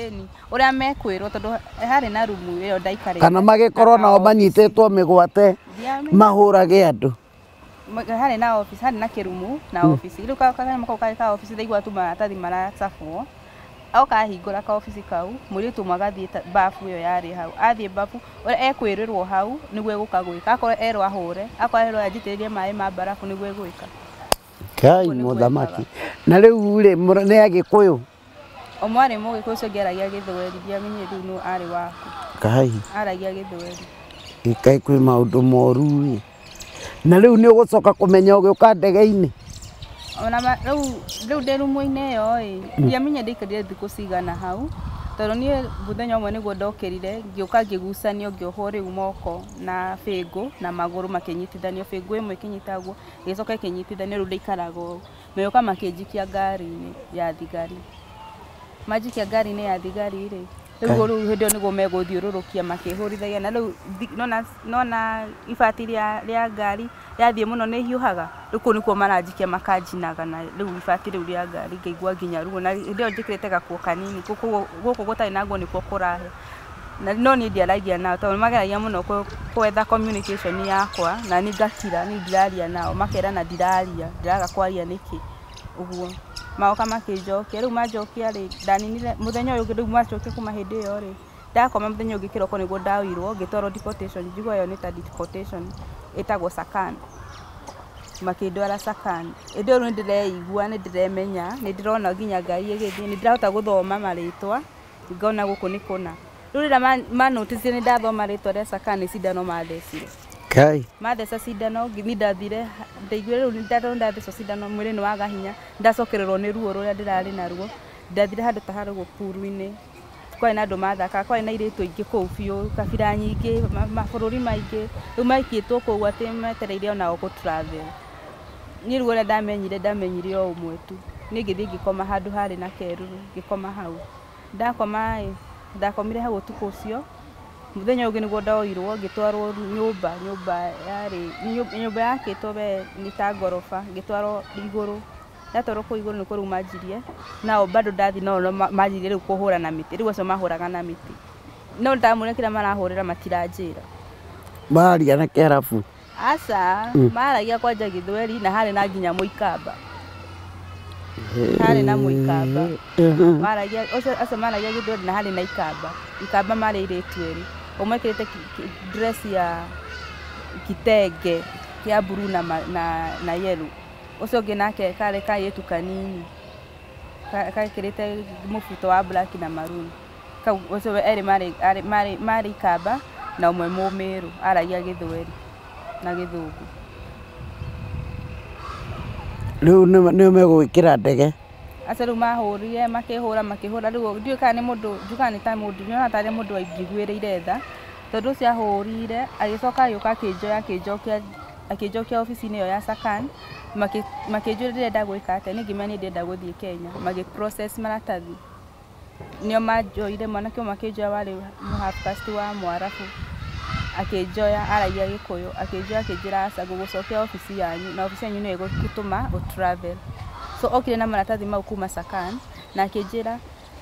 Ũrĩa mekwĩrwo tondũ harĩ na rumu ĩyo ndaikarĩte. Kana magĩkorwo nao manyitĩtwo mĩgwate mahũrage andũ? Harĩ na office harĩ na kĩrumu na office rĩu kanyamũ kau karĩ ka office ndaigua tu maratathi maracabwo oka ahingũra ka office kau mũirĩtu ũmwe agathiĩ bafu ĩyo yarĩ hau athiĩ bafu ũrĩa ekwĩrĩrwo hau nĩguo egũka gwĩka akorwo erwo ahũre akorwo erwo anjitĩrĩrie maĩ ma mbarabu nĩguo egwĩka. Kai mũthamaki. Na rĩu rĩ nĩ Agĩkũyũ? Ũmwe arĩ Mũgĩkũyũ ũcio ũngĩ aragia Gĩthweri ndiamenyire rĩu nũ arĩ waku. Kai. Aragia Gĩthweri. Kaĩ kwĩ maũndũ moru ĩ. Na rĩu nĩ ũgũcoka kũmenya ũgĩũka ndege-inĩ? Ona rĩu ndĩ rumu-inĩ ĩyo ĩ ndiamenye ndaikarire thikũ cigana hau Tondũ niĩ mũthenya ũmwe nĩguo ndokĩrire ngĩũka ngĩgucanio ngĩohwo rĩu moko na bĩngũ na magũrũ makĩnyitithanio, bĩngũ ĩmwe ĩkĩnyita ũguo ĩgĩcoka ĩkĩnyitithanio, rĩu ndaikaraga ũũ. Magĩũka makĩnjikia ngari-inĩ ya thigari. Manjikia ngari-inĩ ya thigari rĩ, rĩu rĩu hĩndĩ ĩyo nĩguo megũthiũrũrũkia makĩhũrithagia, na rĩu nona ibati rĩa ngari rĩathiĩ mũno nĩ hiũhaga, rĩu kũu nĩkuo maranjikia makanjinaga, na rĩu ibati rĩu rĩa ngari ngaigua nginya ruo, na hĩndĩ ĩyo njĩkĩrĩte gakuo kanini, gũkũ gũtarĩ na nguo nĩkuo kũrahe. Na no niĩ ndiaragia nao tondũ mageragia mũno gwetha communication yakwa, na niĩ ngakira, niĩ ndiraria nao, makerana ndiraria, ndĩraga kwaria nĩkĩ ũguo. Magoka makĩnjokia, rĩu manjokia rĩ, ndaninire mũthenya ũyũ ũngĩ, rĩu macokia kuma hĩndĩ ĩyo rĩ, ndakoma mũthenya ũngĩ kĩroko nĩguo ndaoirwo ngĩtwarwo deportation, njigua ĩyo nĩ ta deportation ĩtagwo Sakan. Makĩndwara Sakan. Hĩndĩ ĩyo nĩ ndĩreigua, nĩ ndĩremenya, nĩ ndĩrona nginya ngari ĩgĩthiĩ, nĩ ndĩrahota gũthoma marĩtwa, ngona gũkũ nĩ kũna. Rĩu rĩrĩa ma notice nĩ ndathoma rĩtwa rĩa Sakan, nĩ cindano mathecire. Kai. Matheca cindano, niĩ ndathire, ndaiguire rĩu nĩ ndathecwo cindano, mwĩrĩ nĩ waga hinya, ndacokererwo nĩ ruo rũrĩa ndĩrarĩ naruo. Ndathire handũ ta harĩa ũguo puru-inĩ, kwarĩ na andũ mathakaga, kwarĩ na airĩtu aingĩ kũu biũ, kabira nyingĩ, mabũrũri maingĩ, rĩu maikĩtwo kũu atĩ metereire onao gũ travel. Niĩ rĩu ũrĩa ndamenyire, ndamenyire o ũmwe tu. Niĩ ngĩthiĩ ngĩkoma handũ harĩ na keruru, ngĩkoma hau. Ndakoma ĩ, ndakomire hau ũtukũ ũcio. Mũthenya ũngĩ nĩguo ndoirwo ngĩtwarwo nyũmba, nyũmba yarĩ nyũmba yakĩtwo we nĩ ta ngoroba, ngĩtwarwo igũrũ. Ndatwarwo kũu igũrũ nĩkuo rĩu manjirie, nao bado ndathiĩ nao no manjirie rĩu kũhũra na mĩtĩ, rĩu acio mahũraga na mĩtĩ. No ndamũria kĩrĩa marahũrĩra matiranjĩra. Mararia na Kĩarabu? Aca, maragia kwanja Gĩthweri na harĩ na nginya Mũikamba. Harĩ na Mũikamba. Maragia acio maragia Gĩthweri na harĩ na Ikamba. Ikamba marĩ airĩtu erĩ. Ũmwe ekĩrĩte dress ya kitenge kĩa blue na yellow. Ũcio ũngĩ nake karĩ kairĩtu kanini gekĩrĩte mũbuto wa black na maroon. Kau ũcio erĩ marĩ Ikamba na ũmwe Mũmĩrũ, aragia Gĩthweri na Gĩthũngũ. Rĩu nĩo megũgwĩkĩra ndege? Acio rĩu mahũrire, makĩhũra makĩhũra, rĩu ndiũĩ kana nĩ mũndũ, ndiũĩ kana nĩ ta mũndũ, nyonaga tarĩ mũndũ wainjiguĩrĩire tha, tondũ ũcio ahũrire, agĩcoka agĩũka akĩnjoya akĩnjokia obici-inĩ ĩyo ya Sakan, makĩnjũria ndĩrenda gwĩka atĩa, niĩ ngĩmera niĩ ndĩrenda gũthiĩ Kenya, magĩ process maratathi. Nĩo manjoire, mwanake ũmwe akĩnjoya warĩ half caste wa Mwarabu, akĩnjoya aragia Gĩkũyũ, akĩnjoya akĩnjĩra aca ngũgũcokia obici yanyu, na obici yanyu nĩyo ĩgũtũma ũ travel. So okire na maratathi mau kuma Sakan na akĩnjĩra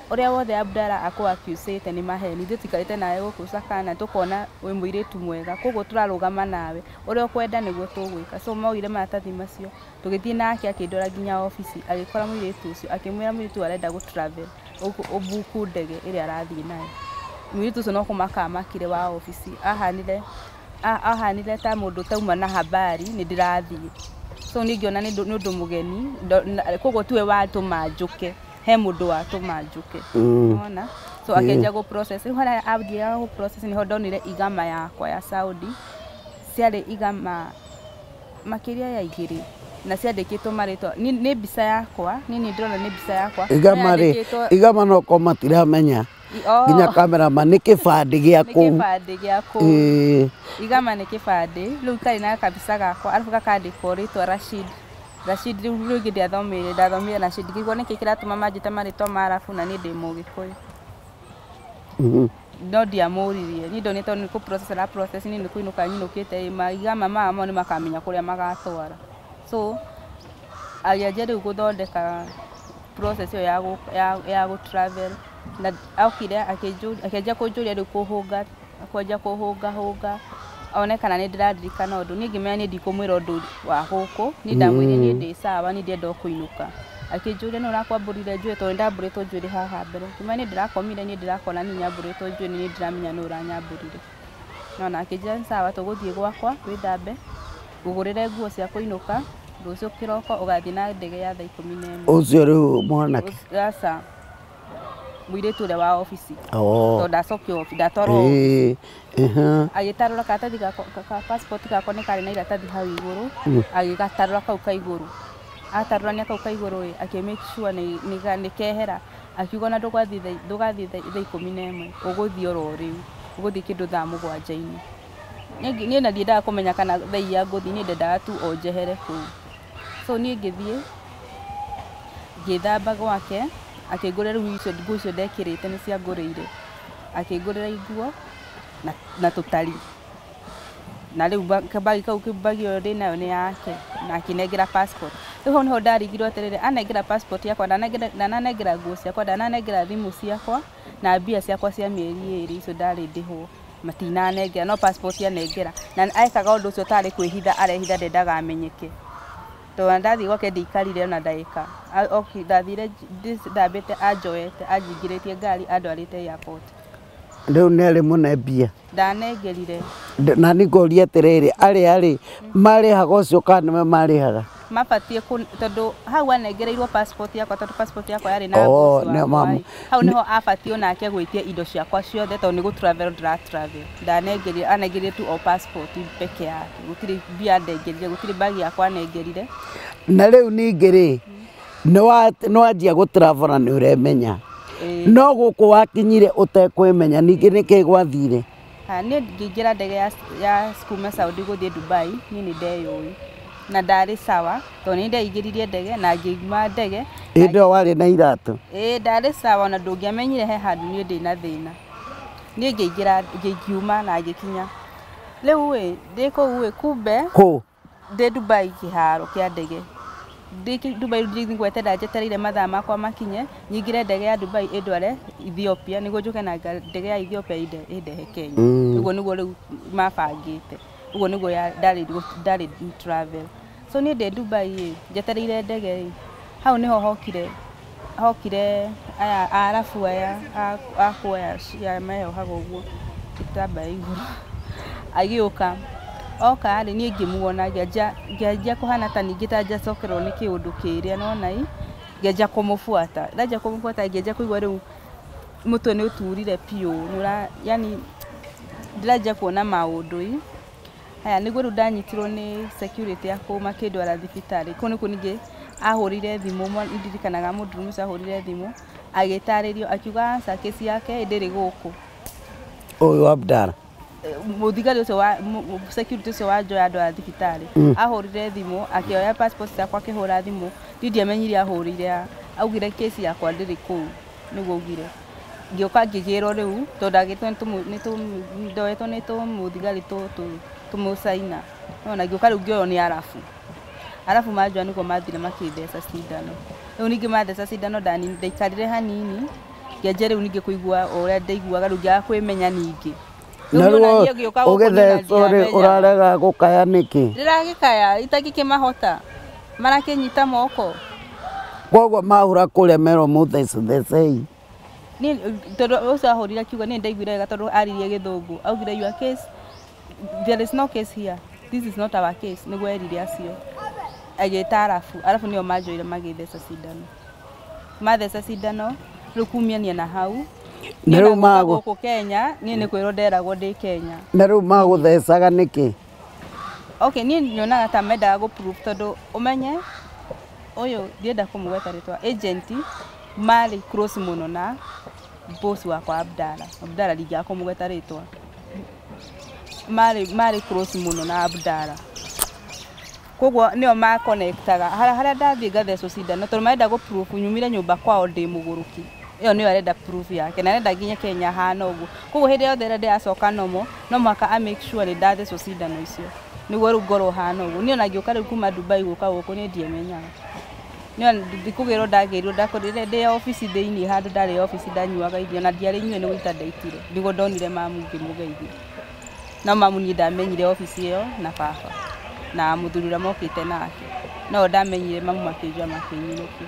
ũrĩa wothe Abdalla akũ accusĩte nĩ maheni, ithuĩ tũikarĩte nawe gũkũ Sakan na tũkona wĩ mũirĩtu mwega, koguo tũrarũgama nawe, ũrĩa ũkwenda nĩguo tũgwĩka. So moire maratathi macio, tũgĩthiĩ nake akĩndwara nginya obici, agĩkora mũirĩtu ũcio, akĩmwĩra mũirĩtu ũyũ arenda gũ travel, ũbuku ndege ĩrĩa arathiĩ nayo. Mũirĩtu ũcio no kũmaka amakire wa obici, ahanire ta mũndũ ũtauma na habari nĩ ndĩrathiĩ. So niĩ ngĩona nĩ ũndũ mũgeni, koguo tiwe watũma njũke, he mũndũ watũma njũke. Nĩwona? So akĩanjia gũ process, rĩu harĩa athiaga gũ process nĩho ndonire igama yakwa ya Saudi, ciarĩ igama makĩria ya 2 na ciandĩkĩtwo marĩtwa, nĩ mbica yakwa, niĩ nĩ ndĩrona nĩ mbica yakwa. Igama rĩ, igama no ko matiramenya. Nginya cameraman nĩ kĩbandĩ gĩa kũu. Nĩ kĩbandĩ gĩa kũu. Igama nĩ kĩbandĩ, rĩu karĩ na kabica gakwa, arabu gakandĩkwo rĩtwa Rashid. Rashid rĩu rĩngĩ ndiathomire, ndathomire Rashid, ngĩigua nĩkĩ kĩratũma manjĩte marĩtwa ma Arabu na niĩ ndĩ Mũgĩkũyũ. No ndiamũririe, niĩ ndonire tondũ nĩ kũ process ara process, niĩ nĩ kũinũka nyinũkĩte, maigama maya mo nĩ makamenya kũrĩa magatwara. So agĩanjia rĩu gũthondeka process ĩyo ya gũ travel, na okire akĩanjia kũnjũria rĩu kũhũnga, kwanjia kũhũngahũnga one kana nĩ ndĩraririkana ũndũ. Niĩ ngĩmenya niĩ ndikũmwĩra ũndũ wa gũkũ, niĩ ndamwĩrire niĩ ndĩ sawa, niĩ ndĩrenda o kũinũka. Akĩnjũria nũ ũrakwambũrire njuĩrĩ, tondũ nĩndambũrĩtwo njuĩrĩ haha mbere. Ngĩmwĩra niĩ ndĩrakomire, niĩ ndĩrakona niĩ nyambũrĩtwo njuĩrĩ, niĩ ndiramenya nũ ũranyambũrire. Nona akĩnjĩra nĩ sawa, tũgũthiĩ gwakwa wĩthambe, ngũgũrĩre nguo cia kũinũka, rũciũ kĩroko ũgathiĩ na ndege ya thaa 11. Ũcio rĩu mwanake? Aca, mũirĩtu ũrĩa wa obici. Tondũ ndacokio ndatwarwo obici. Agĩtarũra karatathi gakwa, passport gakwa nĩ karĩ na iratathi hau igũrũ, agĩgatarũra kau ka igũrũ. Atarũrania kau ka igũrũ ĩ, akĩ make sure nĩ kehera. Akiuga na ndũgathiĩ thaa 11 ũgũthiĩ oro rĩu ũgũthiĩ kĩndũ thaa 7-inĩ. Niĩ na ndiendaga kũmenya kana thaa iria ngũthiĩ, niĩ ndendaga tu o njehere kũu. So niĩ ngĩthiĩ ngĩthamba gwake, akĩngũrĩra rĩu icio nguo icio ndekĩrĩte nĩ ciangũrĩire, akĩngũrĩra nguo na tũtari, na rĩu kabagi kau bagi ĩyo ndĩnayo nĩ yake, na akĩnengera passport. Rĩu hau nĩho ndarigirwo atĩrĩrĩ, anengera passport yakwa, ndananengera nguo ciakwa, ndananengera thimũ ciakwa na mbia ciakwa cia mĩeri 2 icio ndarĩ ndĩhwo, matinanengera, no passport anengera. Na ekaga ũndũ ũcio tarĩ kwĩhitha arehitha, ndendaga amenyeke. Tondũ ndathiĩ gwake ndiikarire ona ndagĩka, ndathire ndambĩte anjoete anjingĩrĩtie ngari andwarĩte airport. Rĩu nĩ arĩ mũne mbia? Ndanengerire. Na nĩ ngũria atĩrĩrĩ, arĩa rĩ marĩhaga ũcio kana nĩwe marĩhaga? Mabatiĩ tondũ hau anengereirwo passport yakwa, tondũ passport yakwa yarĩ na nguo ciakwa. Hau nĩho abatiĩ onake gwĩtia indo ciakwa ciothe, tondũ nĩ gũ travel ndĩra travel. Ndanengerire, anengerire tu o passport peke yake, gũtirĩ mbia anengerire, gũtirĩ bag yakwa anengerire. Na rĩu ningĩ rĩ, nĩ wanjia gũ travel na nĩ ũremenya, no gũkũ wakinyire ũtekwĩmenya, ningĩ nĩkĩ gwathire? Niĩ ngĩingĩra ndege ya kuma Saudi gũthiĩ Dubai, niĩ nĩ ndeyũĩ na ndarĩ sawa, tondũ nĩ ndeingĩririe ndege na ngiuma ndege. Hĩndĩ ĩyo warĩ na iratũ? Ĩĩ ndarĩ sawa, na ndũngĩamenyire he handũ niĩ ndĩna thĩna. Niĩ ngĩingĩra, ngiuma na ngĩkinya. Rĩu ĩ ndĩ kũu ĩ kumbe kũ ndĩ Dubai kĩharo kĩa ndege. Ndĩ Dubai ngweterera njetereire mathaa makwa makinye, nyingĩre ndege ya Dubai ĩndware Ethiopia, nĩguo njũke na ndege ya Ethiopia ĩndehe Kenya. Ũguo nĩguo rĩu mabangĩte, ũguo nĩguo ndarĩ travel. So niĩ ndĩ Dubai ĩ njetereire ndege ĩ, hau nĩho hokire aya Arabu aya a kuoya cia meyohaga ũguo gĩtambaya igũrũ, agĩũka. Oka rĩ, niĩ ngĩmuona ngĩanjia kũhana ta ningĩ ta njacokerwo nĩ kĩũndũ kĩrĩa nona ĩ, ngĩanjia kũmũbuata. Ndanjia kũmũbuata ngĩanjia kũigua rĩu mũtwe nĩ ũturire biũ, yani ndĩranjia kuona maũndũ ĩ. Haya nĩguo rĩu ndanyitirwo nĩ security ya kũu makĩndwara thibitarĩ. Kũu nĩkuo ningĩ ahũrire thimũ, ndirikanaga mũndũrũme ũcio ahũrire thimũ agĩtarĩrio, akiuga aca kesi yake ndĩrĩ gũkũ. Ũyũ Abdalla? Mũthigari ũcio wa security ũcio wa njoya andwara thibitarĩ ahũrire thimũ akĩoya passport yakwa akĩhũra thimũ, niĩ ndiamenyire ahũrĩire, augire kesi yakwa ndĩrĩ kũu, nĩguo augire. Ngĩũka ngĩgĩrwo rĩu tondũ ndagĩtwo ndoetwo nĩ tũmũthigari tũmũcaina, nona ngĩũka rĩu ngĩoywo nĩ Arabu. Arabu manjoya nĩguo mathire makĩndeca cindano. Rĩu ningĩ mandeca cindano ndaikarire hanini, ngĩanjia rĩu ningĩ kũigua ũrĩa ndaiguaga, rĩu ngĩaga kwĩmenya ningĩ. Na rĩu ũgĩthecwo rĩ, ũrarega gũkaya nĩkĩ? Ndĩragĩkaya itangĩkĩmahota, marakĩnyita moko. Koguo mahũra kũrĩa merwo mũthecethecei. Niĩ tondũ ũcio ahũrire akiuga niĩ ndaiguire wega tondũ aririe gĩthũngũ, augire your case, there is no case here, this is not our case, nĩguo erire acio. Agĩta Arabu, Arabu nĩo manjoire magĩtheca cindano. Matheca cindano rĩu kumiania na hau. Na rĩu magũkũ Kenya, niĩ nĩ kwĩrwo nderagwo ndĩ Kenya. Na rĩu magũthecaga nĩkĩ? Okay, niĩ nyonaga ta mendaga gũ prove tondũ ũmenye ũyũ ndienda kũmũgweta rĩtwa, agent marĩ close mũno na boss wakwa Abdalla. Abdalla ndingĩaga kũmũgweta rĩtwa. Marĩ close mũno na Abdalla. Koguo nĩo makonektaga harĩa ndathiĩ ngathecwo cindano tondũ marenda gũ prove nyumire nyũmba kwao ndĩ mũgũrũki. Ĩyo nĩyo arenda proof yake, na arenda nginya Kenya hana ũguo. Koguo hĩndĩ yothe ĩrĩa ndĩracoka nomo, no mũhaka a make sure nĩ ndathecwo cindano icio nĩguo rĩu ngorwo hana ũguo. Niĩ ona ngĩũka rĩu kuma Dubai gũka gũkũ niĩ ndiemenyaga. Niĩ ndikũgĩrwo ndagĩirwo, ndakorire ndĩ obici thĩiniĩ handũ ndarĩ obici ndanyuaga irio na ndiarĩ nyue nĩ gũita ndaitire, nĩguo ndonire mamu ngĩmũgeithia. No mamu niĩ ndamenyire obici ĩyo na baba na mũthuri ũrĩa mokĩte nake, no ndamenyire mamu makĩnjoya makĩnyinũkia.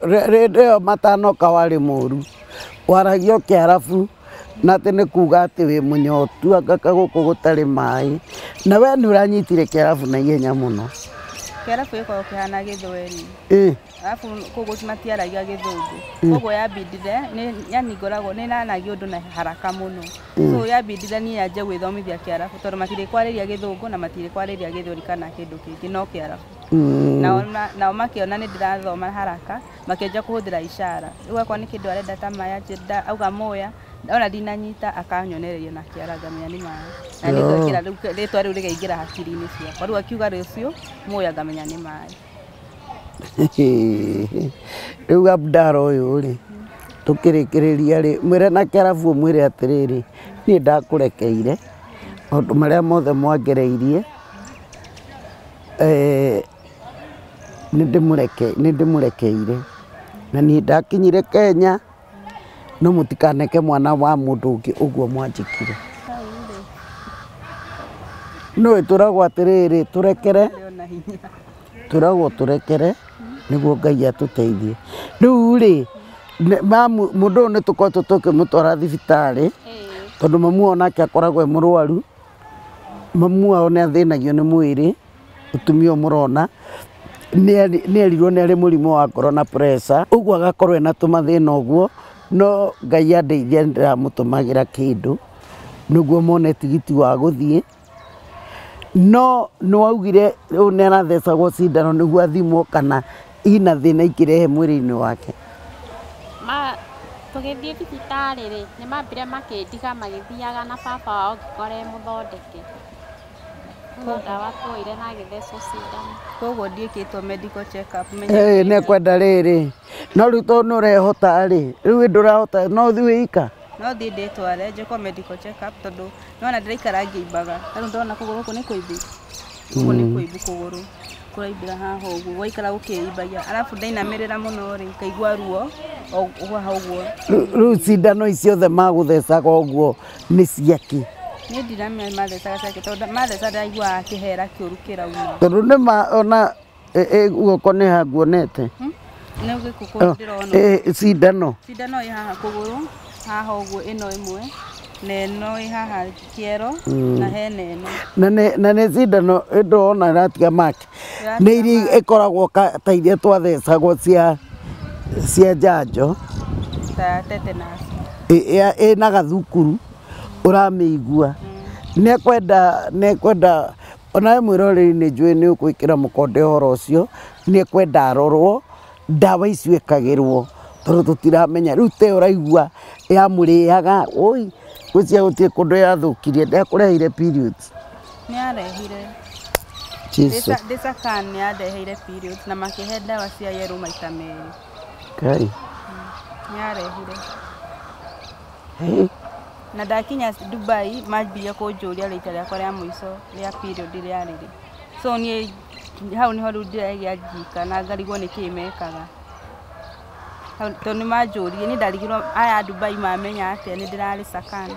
Rĩndĩ ĩyo matanoka warĩ mũru, waragio kĩarabu na atĩ nĩ kuga atĩ wĩ mũnyotu anga gũkũ gũtarĩ maĩ, na we nĩ ũranyitire kĩarabu na ihenya mũno. Kĩarabu gĩkoragwo kĩhana gĩthweri. Alafu koguo matiaragia gĩthũngũ. Koguo yambindire yani ngoragwo nĩ nanagia ũndũ na haraka mũno. So yambindire niĩ nyanjie gwĩthomithia kĩarabu tondũ matirĩ kwarĩria gĩthũngũ na matirĩ kwarĩria gĩthweri kana kĩndũ kĩngĩ no kĩarabu. Nao makĩona nĩ ndĩrathoma haraka makĩanjia kũhũthĩra ishara. Rĩu akorwo nĩ kĩndũ arenda ta maĩ anjĩra auga moya ona ndinanyita akanyonereria na kĩara ngamenya nĩ maĩ. Na nĩ ngekĩra rĩu rĩtwa rĩu rĩkaingĩra hakiri-inĩ ciakwa. Rĩu akiuga rũciũ moya ngamenya nĩ maĩ. Rĩu Abdara ũyũ rĩ tũkĩrĩkĩrĩria rĩ mwĩre na kĩarabu mwĩre atĩrĩrĩ niĩ ndakũrekeire maũndũ marĩa mothe mwangereirie nĩ ndĩmũrekeire na niĩ ndakinyire Kenya no mũtikaneke mwana wa mũndũ ũngĩ ũguo mwanjĩkire. No ĩtũragwo atĩrĩrĩ tũrekere tũragwo tũrekere nĩguo Ngai atũteithie. Rĩu rĩ mũndũ ũyũ nĩ tũkoretwo tũkĩmũtwara thibitarĩ tondũ mamu wao nake akoragwo e mũrwaru. Mamu wao nĩ athĩnagio nĩ mwĩrĩ mũtumia ũyũ mũrona nĩ erirwo nĩ arĩ mũrimũ wa ngoro na pressure ũguo agakorwo ena tũmathĩna ũguo no Ngai andeithia nĩndĩramũtũmagĩra kĩndũ nĩguo mone tigiti wa gũthiĩ. No nĩ waugire rĩu nĩ arathecagwo cindano nĩguo athimwo kana ina thĩna ingĩrehe mwĩrĩ-inĩ wake. Tũgĩthiĩ thibitarĩ rĩ nĩ mambire makĩndiga magĩthiaga na baba wao ngĩkora e mũthondeke. No ndawa twoire na agĩthecwo cindano. Koguo ndiĩkĩtwo medical check up. Nĩ ekwenda rĩrĩ no rĩu tondũ nĩ ũrehota rĩ rĩu ndũrahota no ũthiĩ wĩika? No thiĩ ndĩtware njĩkwo medical check up tondũ nĩwona ndĩraikara ngĩimbaga. Rĩu ndona kũgũrũ gũkũ nĩ kũimbu. Gũkũ nĩ kũimbu kũgũrũ. Kũraimbĩra haha ũguo gwaikara gũkĩimbagia. Arabu ndainamĩrĩra mũno rĩ ngaigua ruo o haha ũguo. Rĩu cindano ici ciothe magũthecaga ũguo nĩ ciakĩ? Niĩ ndiramenya mathecaga ciakĩ tondũ matheca ndaiguaga kĩhera kĩũru kĩrauma. Tondũ nĩma ona guoko nĩ ha nguonete. Nĩ gĩkũ kũu ndĩrona. Cindano. Cindano ĩ haha kũgũrũ haha ũguo ĩno ĩmwe na ĩno ĩ haha kĩero na hena ĩno. Na nĩ cindano ndĩrona ĩratiga maki. Nĩ iria ĩkoragwo ta iria twathecagwo cia njanjo. Ta tetanus. Ĩna gathukuru ũramĩigua. Nĩ ekwenda onawe mwĩroreri nĩ njũĩ nĩ ũgwĩkĩra mũkonde ũhoro ũcio nĩ ekwenda arorwo ndawa icio ĩkagĩrwo tondũ tũtiramenya rĩu te ũraigua yamũrĩaga oi gwĩciria gũtirĩ kũndũ yathũkirie ndekũreheire periods. Nĩ yarehire. Ndĩcakan nĩ yandeheire periods na makĩhe ndawa cia yerũ maita merĩ. Ngai. Nĩ yarehire. Na ndakinya Dubai mambirie kũnjũria rita rĩakwa rĩa mũico rĩa period rĩarĩ rĩ. So niĩ hau nĩho rĩu ndĩragĩa njika na ngarigwo nĩkĩĩ mekaga. Tondũ nĩ manjũririe niĩ ndarigirwo aya Dubai mamenya atĩa nĩ ndĩrarĩ Sakan.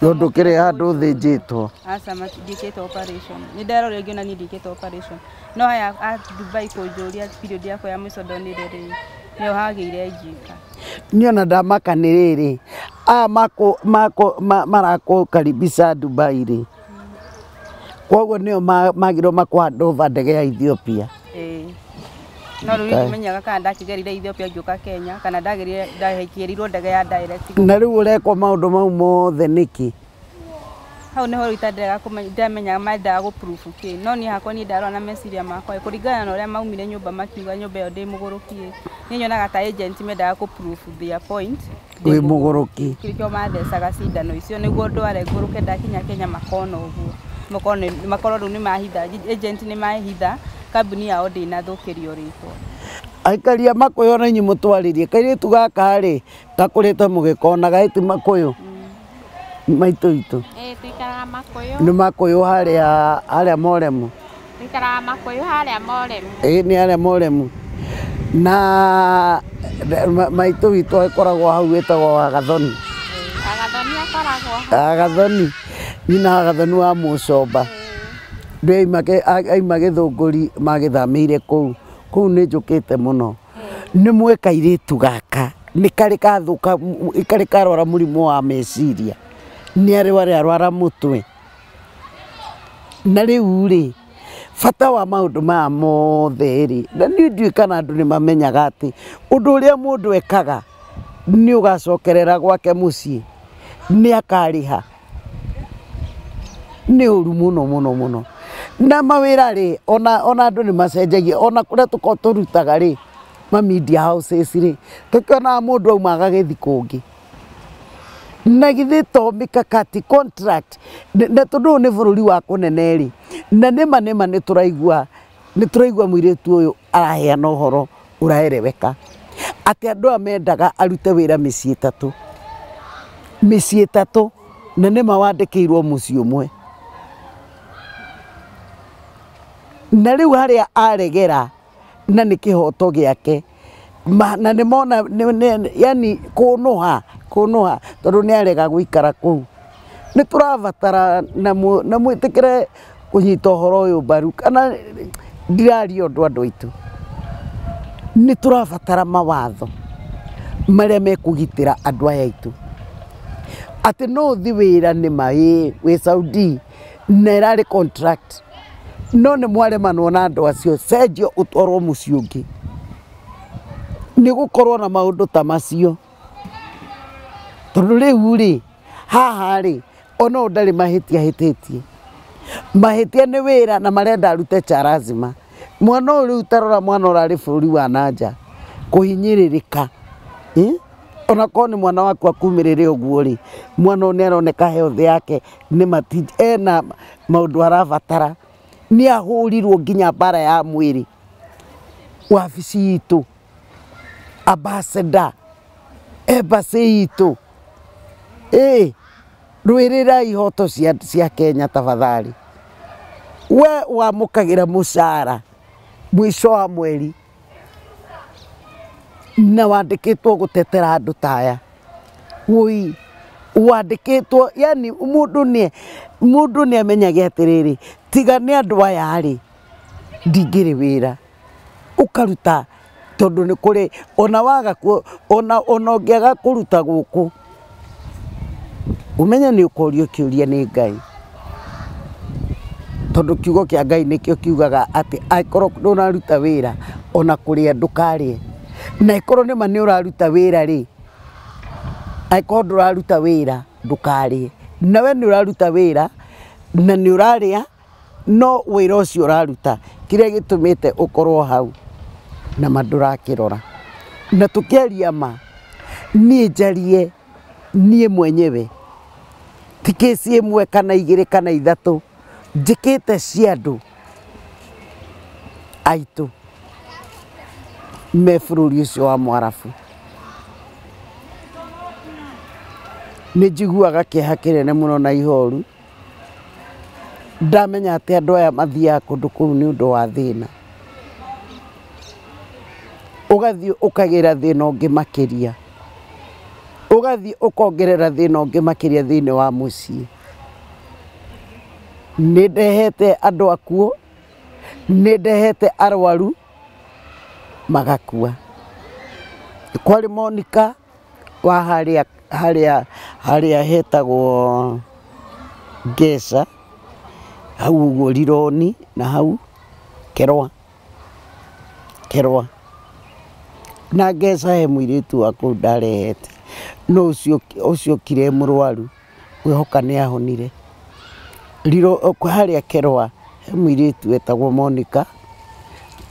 No ndũkĩrĩ handũ ũthĩnjĩtwo? Aca ndiĩkĩtwo operation. Nĩ nderorire ngĩona niĩ ndiĩkĩtwo operation. No aya a Dubai kũnjũria period yakwa ya mũico ndonire rĩ nĩho hagĩire njika. Niĩ ona ndamaka nĩ rĩrĩ aya marakũkaribisha Dubai rĩ koguo nĩo magĩrĩirwo makũ over ndege ya Ethiopia. No rĩu ndimenyaga kana ndakĩgerire Ethiopia ngĩũka Kenya kana ndahĩkĩrirwo ndege ya direct. Na rĩu ũrekwo maũndũ mau mothe nĩkĩ? Hau nĩho rĩu itandĩraga kũmenya ndamenyaga mendaga gũ proof kĩ. No niĩ hakwa niĩ ndarora na meciria makwa kũringana na ũrĩa maumire nyũmba makiuga nyũmba ĩyo ndĩ mũgũrũki. Niĩ nyonaga ta agent mendaga kũ proof their point. Wĩ mũgũrũki. Kĩrĩkĩo mathecaga cindano icio nĩguo ndware ngũrũke ndakinya Kenya makona ũguo. Makorwo rĩu nĩ mahitha agent nĩ mahitha kambuni yao ndĩnathũkĩrio rĩtwa. Aikari a Makũyũ na inyuĩ mũtwarĩrie kairĩtu gaka rĩ gakũrĩte mũgĩkonaga ĩti Makũyũ maitũ itũ. Tũikaraga Makũyũ. Nĩ Makũyũ harĩa Moremu. Tũikaraga Makũyũ harĩa Moremu. Nĩ harĩa Moremu. Na maitũ witũ akoragwo hau wĩtagwo Wagathoni. Wagathoni akoragwo hau. Wagathoni. Nyina Wagathoni wa Mũcomba. Aima Gĩthũngũri magĩthamĩire kũu. Kũu nĩ njũkĩte mũno. Nĩ mwĩ kairĩtu gaka nĩ karĩ kathũka karĩ karwara mũrimũ wa meciria. Nĩ arĩ warĩ arwara mũtwe. Na rĩu rĩ Bata wa maũndũ maya mothe rĩ, na niĩ ndiũĩ kana andũ nĩ mamenyaga atĩ ũndũ ũrĩa mũndũ ekaga nĩ ũgacokerera gwake mũciĩ, nĩ akarĩha. Nĩ ũru mũno mũno mũno. Na mawĩra rĩ, ona andũ nĩ macenjagia, ona kũrĩa tũkoragwo tũrutaga rĩ, ma media houses rĩ, tũkĩonaga mũndũ auma agagĩthiĩ kũngĩ. Na githĩ to mikakati contract, na tondũ ũyũ nĩ bũrũri wa kũnene rĩ, na nĩma nĩma nĩ tũraigua mũirĩtu ũyũ araheana ũhoro ũraereweka atĩ andũ aya mendaga arute wĩra mĩciĩ ĩtatũ, mĩciĩ ĩtatũ, na nĩma wandĩkĩirwo mũciĩ ũmwe. Na rĩu harĩa aregera na nĩ kĩhoto gĩake, na nĩ mona yani kũnũha kũnũha tondũ nĩ arega gũikara kũu. Nĩ tũrabatara na mwĩtĩkĩre kũnyita ũhoro ũyũ mbaru, kana ndiraria ũndũ andũ aitũ. Nĩ tũrabatara mawatho marĩa mekũgitĩra andũ aya aitũ, atĩ no ũthiĩ wĩra nĩma wĩ Saudi na ĩrarĩ contract, no nĩ mwaremanwo na andũ acio, cenjio ũtwarwo mũciĩ ũngĩ. Nĩ gũkorwo na maũndũ ta macio, tondũ rĩu rĩ haha rĩ ona ũyũ ndarĩ mahĩtia ahĩtĩtie, mahĩtia nĩ wĩra na marenda arute cha lazima. Mwana ũyũ rĩu tarora mwana ũrarĩ bũrũri wa nanja kũhinyĩrĩrĩka, ona korwo nĩ mwana waku akumĩrĩre ũguo rĩ, mwana ũyũ nĩ aroneka health yake nĩ ena maũndũ arabatara. Nĩ ahũrirwo nginya mbara ya mwĩrĩ wabici itũ, ambassador embassy itũ, rũĩrĩra ihoto cia Kenya tafadhali. We wamũkagĩra mũcara mũico wa mweri na wandĩkĩtwo gũtetera andũ ta aya, wũi wandĩkĩtwo, yani mũndũ nĩ amenyage atĩrĩrĩ, tiga nĩ andũ aya rĩ ndingĩrĩ wĩra. Ũkaruta tondũ nĩ kũrĩ ona waga ona ũngĩaga kũruta gũkũ, ũmenye nĩ ũkorio kĩũria nĩ Ngai, tondũ kiugo kĩa Ngai nĩkĩo kiugaga atĩ angĩkorwo ndũnaruta wĩra ona kũrĩa ndũkarĩe, na ĩkorwo nĩma nĩ ũraruta wĩra rĩ, angĩkorwo ndũraruta wĩra ndũkarĩe, na we nĩ ũraruta wĩra na nĩ ũrarĩa, no wĩra ũcio ũraruta kĩrĩa gĩtũmĩte ũkorwo hau na ma ndũrakĩrora. Na tũkĩaria ma, niĩ njarie niĩ mwenyewe ti kĩci ĩmwe kana igĩrĩ kana ithatũ njĩkĩte cia andũ aitũ me bũrũri ũcio wa Mwarabu. Nĩ njiguaga kĩeha kĩnene mũno na ihoru ndamenya atĩ andũ aya mathiaga kũndũ kũu nĩ ũndũ wa thĩna, ũgathiĩ ũkagĩra thĩna ũngĩ makĩria, ũgathiĩ ũkongerera thĩna ũngĩ makĩria thĩinĩ wa mũciĩ. Nĩ ndehete andũ akuo, nĩ ndehete arwaru magakua. Kwarĩ Monica wa harĩa hetagwo Ngeca, hau ũguo Rironi na hau Kerwa, Kerwa na Ngeca he mũirĩtu wa kũu ndarehete, no ũcio okire mũrwaru, ngwĩhoka nĩ ahonire. Harĩa Kerwa he mũirĩtu wetagwo Monica,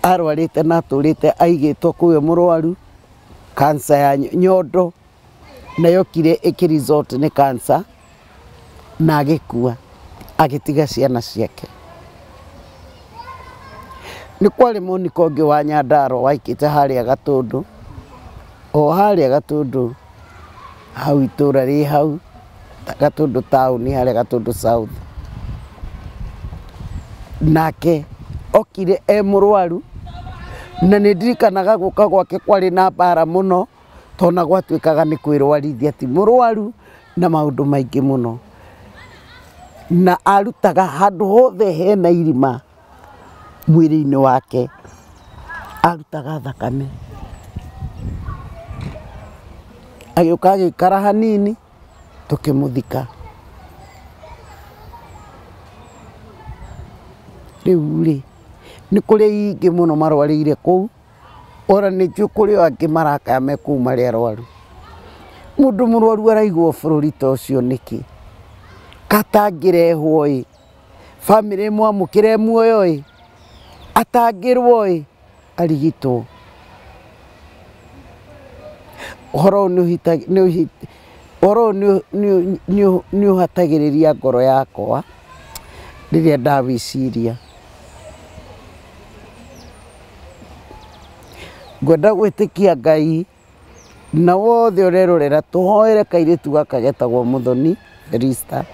arwarĩte na atũrĩte aigĩtwo kũu e mũrwaru, cancer ya nyondo, na yokire ĩkĩ result nĩ cancer, na agĩkua agĩtiga ciana ciake. Nĩ kwarĩ Monica ũngĩ wa Nyandarua waikĩte harĩa Gatũndũ, o harĩa Gatũndũ hau itũra rĩ hau Gatũndũ taũni harĩa Gatũndũ South. Nake okire e mũrwaru, na nĩ ndirikanaga gũka gwake kwarĩ na mbara mũno, tondũ gwatuĩkaga nĩ kwĩrwarithia ti mũrwaru na maũndũ maingĩ mũno. Na arutaga handũ hothe hena irima mwĩrĩ-inĩ wake, arutaga thakame. Agĩũka agĩikara hanini tũkĩmũthika. Rĩu rĩ Nĩ kũrĩ ingĩ mũno marwarĩire kũu, ora nĩ njũĩ kũrĩ o angĩ marakaya me kũu marĩ arwaru. Mũndũ mũrwaru araigwo bũrũri ta ũcio nĩkĩ? Katangĩrehwo ĩ, bamĩrĩ ĩmwamũkĩre muoyo ĩ, atangĩrwo ĩ, arigitwo. Ũhoro ũyũ nĩ ũhatagĩrĩria ngoro yakwa rĩrĩa ndawĩciria. Ngwenda gwĩtĩkia Ngai na wothe ũrerorera tũhoere kairĩtu gaka getagwo Muthoni Felista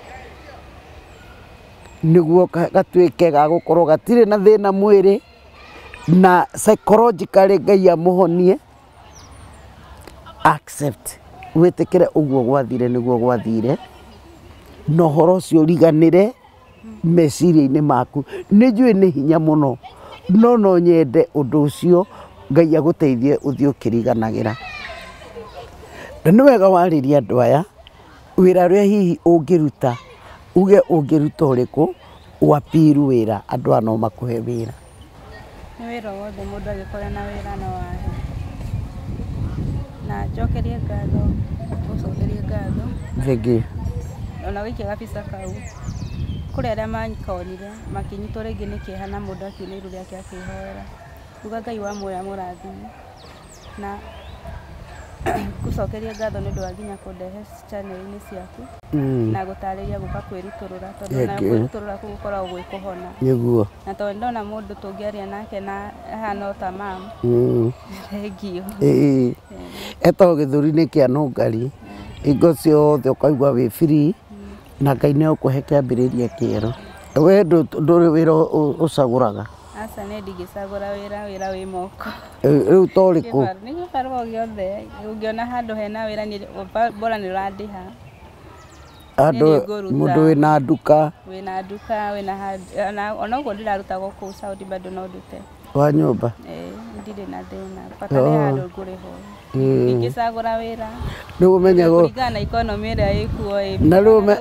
nĩguo gatuĩke ga gũkorwo gatirĩ na thĩna mwĩrĩ na psychologically Ngai amũhonie. Accept wĩtĩkĩre ũguo gwathire nĩguo gwathire na ũhoro ũcio ũriganĩre meciria-inĩ maku. Nĩ njũĩ nĩ hinya mũno no no nyende ũndũ ũcio Ngai agũteithie ũthiĩ ũkĩriganagĩra. Na nĩ wega warĩria andũ aya wĩra ũrĩa hihi ũngĩruta, uge ũngĩruta ũrĩkũ, wapiru wĩra andũ aya no makũhe wĩra. Nĩ wĩra wothe mũndũ angĩkorwo na wĩra no ahe. Na njokerie ngatho, ngũcokerie ngatho. Thengiũ. Ona gũikia gabica kau, kũrĩ arĩa makonire makĩnyitwo rĩngĩ nĩ kĩeha na mũndũ akiuna iru rĩake akĩhoera. Uga Ngai wa muoyo amũrathime. Na ngũcokerie ngatho nĩ ũndũ wa nginya kũndehe channel-inĩ ciaku na gũtarĩria gũka kwĩrutũrũra tondũ na kwĩrutũrũra kũu gũkoragwo gwĩ kũhona. Nĩguo. Na tondũ ndona mũndũ tũngĩaria nake na ahana o ta mamu. Thengiũ. Ĩĩ. Etagwo gĩthũri-inĩ kĩa nũngari. Hingo ciothe ũkaigua wĩ free na Ngai nĩ egũkũhe kĩambĩrĩria kĩerũ. We ndũrĩ wĩra ũcagũraga? Aca niĩ ndingĩcagũra wĩra, wĩra wĩ moko. Rĩu ta ũrĩkũ? Nĩ gĩbarũa o gĩothe, ũngĩona handũ hena wĩra niĩ bora nĩ ũrandĩha. Andũ mũndũ wĩna nduka? Wĩna nduka, wĩna handũ, ona ũguo ndĩraruta gũkũ Saudi bado no ndute. Wa nyũmba? Ĩĩ, ndirĩ na thĩna, bata nĩ handũ ngũrĩhwo. Ndingĩcagũra wĩra. Rĩu ũmenye kũringana na economy ĩrĩa ĩkuo ĩ. Na rĩu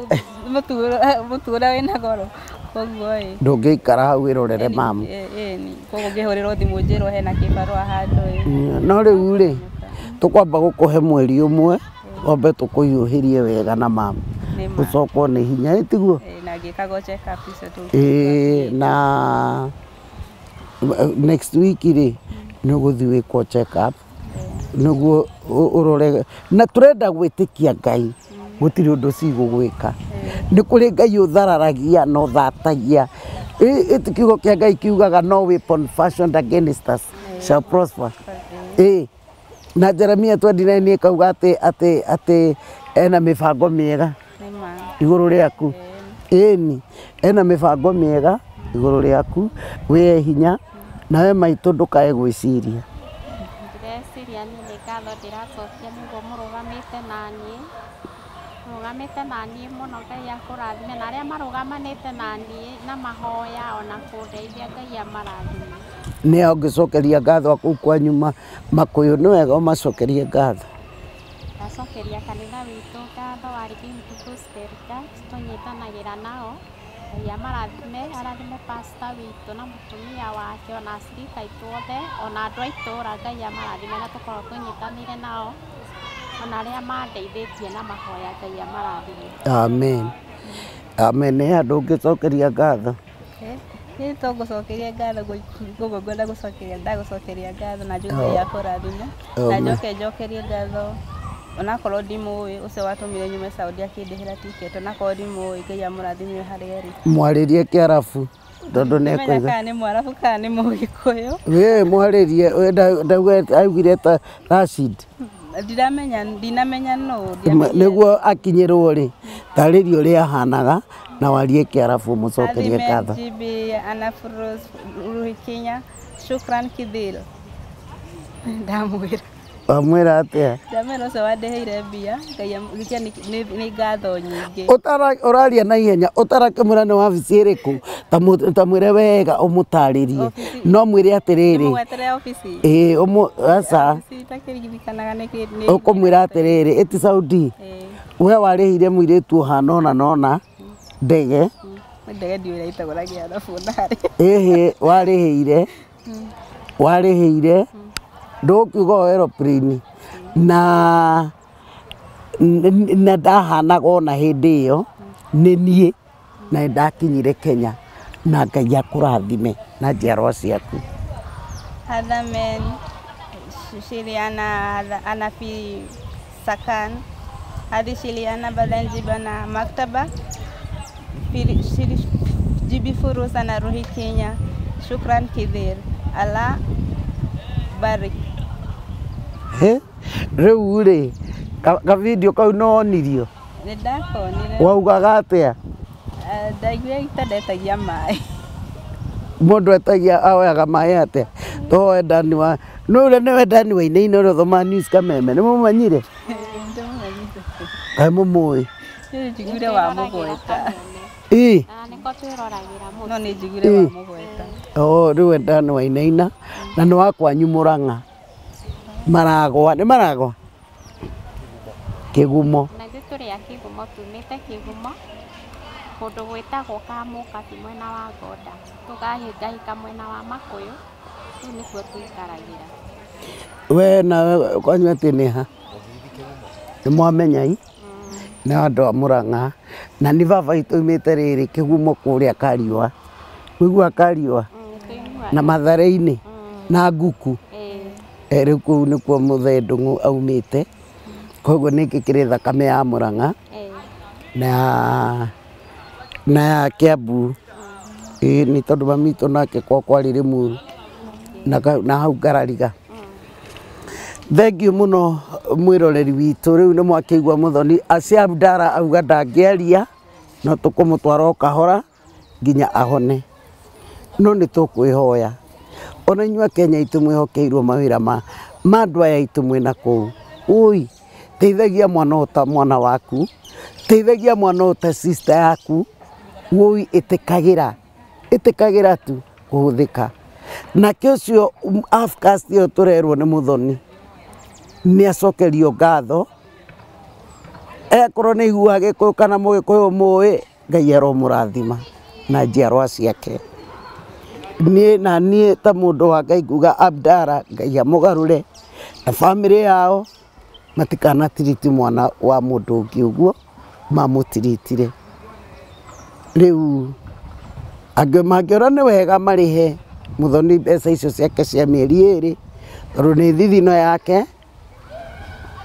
mũtũũra wĩna goro. Koguo ĩ. Ndũngĩikara hau wĩrorere mamu. Ĩni, koguo ngĩhũrĩrwo thimũ njĩrwo hena kĩbarũa handũ ĩ. No rĩu rĩ, tũkwamba gũkũhe mweri ũmwe, wambe tũkũhiũhĩrie wega na mamu. Ũcokwo nĩ hinya, ĩ tiguo? Na ngĩkagwo check up icio Ĩĩ, na next week rĩ, nĩ ũgũthiĩ wĩkwo check up nĩguo ũrore. Na tũrenda gwĩtĩkia Ngai, gũtirĩ ũndũ cigũgwĩka. Nĩ kũrĩ Ngai ũthararagia na ũthatagia. Ĩ kiugo kĩa Ngai kiugaga no weapon fashioned against us shall prosper. Ĩ na Jeremia 29 ĩkauga atĩ atĩ atĩ ena mĩbango mĩega igũrũ rĩaku. Ĩni, ena mĩbango mĩega igũrũ rĩaku, wĩe hinya nawe maitũ ndũkae gwĩciria. Ndĩreciria niĩ nĩ ngatho ndĩracokia nĩguo mũrũgamĩte naniĩ. Mũrũgamĩte naniĩ mũno Ngai akũrathime na arĩa marũgamanĩte naniĩ na mahoya ona kũndeithia Ngai amarathime. Nĩ ũngĩcokeria ngatho kũu kwanyu Makũyũ, nĩ wega ũmacokerie ngatho. Ndacokeria kanitha witũ ngatho wa Redeemed Gospel Church tũnyitanagĩra nao. Ngai amarathime, arathime pastor witũ na mũtumia wake ona acirika aitũ othe ona andũ a itũũra Ngai amarathime na tũkorwo tũnyitanĩire nao ona arĩa mandeithĩtie na mahoya Ngai amarathime. Amen. Amen. Nĩ andũ ũngĩcokeria ngatho? Niĩ to ngũcokeria ngatho koguo ngwenda gũcokeria ndagũcokeria ngatho na njuge Ngai akũrathime. Na njoke njokerie ngatho onakorwo ndimũĩ ũcio watũmire nyume Saudi akĩndĩhĩra ticket, onakorwo ndimũĩ Ngai amũrathime harĩa arĩ. Mwarĩrie kĩarabu tondũ nĩ ekũiga. Kana nĩ mwarabu kana nĩ mũgĩkũyũ. Wee mwarĩrie augire ta Rashid. Ndiramenya, ndinamenya no. Nĩguo akinyĩrwo rĩ, tarĩria ũrĩa ahanaga na warie kĩarabu mũcokerie ngatho. Jibi Anafurus Ruhikinya Shukran Kidhil. Ndamwĩra. Wamwĩra atĩa? Ndamwĩra ũcio wandĩhĩire mbia, Ngai nĩ ngatho nyingĩ. Ũraria na ihenya, ũtarakĩmwĩra nĩ wabici ĩrĩkũ, ta mwĩre wega ũmũtarĩrie. No mwĩre atĩrĩrĩ. Ũmũgwetere obici? Ĩĩ, aca. Ũkũmwĩra atĩrĩrĩ, ĩti Saudi. We warĩhire mũirĩtu ũhana ũna na ũna ndege. Ndege ndiũĩ ĩrĩa ĩtagwo na Kĩarabu narĩ. Ĩhĩ warĩhĩire warĩhĩire ndũkiuga o aeroplane na na ndahanaga ona hĩndĩ ĩyo nĩ niĩ na ndakinyire Kenya na Ngai akũrathime na njiarwa ciaku. هذا من شيلي أنا في سكن هذه شيلي أنا بعدين جيب أنا مكتبة في شيلي جيبي فلوس أنا روحي كينيا شكرا كثير الله بارك. Rĩu rĩ ka video kau no onirio? Nĩ ndakonire. Waugaga atĩa? Ndaiguire ta ndetagia maĩ. Mũndũ etagia aoyaga maĩ atĩa? To wendani wa no ũrĩa nĩ wendani wa Wainaina ũrĩa ũthomaga news Kameme nĩ mũmanyire? Kaĩ mũmũĩ? Nĩ njiguire wa mũgweta. Ĩ nĩko twĩroragĩra mũno. No nĩ njiguire wa mũgweta. Oh, rĩu wendani wa Wainaina na nĩ wa kwanyu Mũrang'a. Maragwa nĩ Maragwa? Kĩgumo. Na ithuĩ tũrĩ a Kĩgumo, tumĩte Kĩgumo kũndũ gwĩtagwo Kamũkabi mwena wa Gonda, tũkahĩngahĩka mwena wa Makũyũ, rĩu nĩkuo tũikaragĩra. We nawe kwanyu atĩ nĩ ha? Nĩ mwamenya i? Nĩ andũ a Mũrang'a na nĩ baba witũ aumĩte rĩrĩ Kĩgumo kũrĩa Kariũa. Ũiguaga Kariũa? Na Mathare-inĩ na Nguku. Rĩu kũu nĩkuo Mũthee Ndung'u aumĩte, koguo nĩ ngĩkĩrĩ thakame ya Mũrang'a na ya Kiambu. Ĩĩ nĩ tondũ mami witũ nake kwao kwarĩ Rĩmuru na hau Ngarariga. Thengiũ mũno mwĩroreri witũ, rĩu nĩ mwakĩigua Mũthoni Asia Abdara auga ndangĩaria no tũkũmũtwara o kahora nginya ahone, no nĩ tũkwĩhoya ona inyuĩ Kenya itũ mwĩhokeirwo mawĩra ma andũ aya aitũ mwĩna kũu. Ũi, teithagia mwana ũyũ ta mwana waku, teithagia mwana ũyũ ta sister yaku. Ũi, ĩtĩkagĩra ĩtĩkagĩra tu kũhũthĩka. Nake ũcio half caste ĩyo tũrerwo nĩ Mũthoni nĩ acokerio ngatho, akorwo nĩ aiguaga Gĩkũyũ kana Mũgĩkũyũ mũĩ, Ngai aromũrathima na njiarwa ciake. Niĩ na niĩ ta mũndũ wa Ngai nguga Abdara Ngai amũgarũre na bamĩrĩ yao matikanatiriti mwana wa mũndũ ũngĩ ũguo mamũtiritire. Rĩu angĩ mangĩona nĩ wega marĩhe Mũthoni mbeca icio ciake cia mĩeri ĩrĩ tondũ nĩ thithino yake,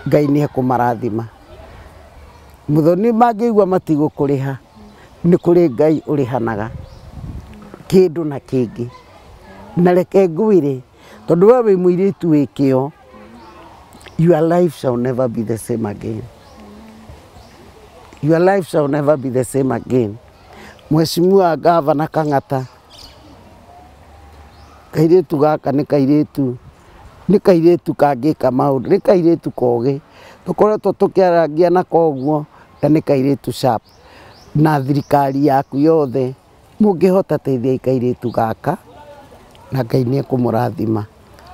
Ngai nĩ ekũmarathima. Mũthoni mangĩigua matigũkũrĩha nĩ kũrĩ Ngai ũrĩhanaga kĩndũ na kĩngĩ. Na reke ngwĩre tondũ we wĩ mũirĩtu wĩ kĩo, your life shall never be the same again. Your life shall never be the same again. Mheshimiwa Gavana Kang'ata, kairĩtu gaka nĩ kairĩtu kangĩka maũndũ, nĩ kairĩtu kogĩ, tũkoretwo tũkĩarangia nako ũguo, na nĩ kairĩtu sharp. Na thirikari yaku yothe mũngĩhota teithiai kairĩtu gaka na Ngai nĩ ekũmũrathima.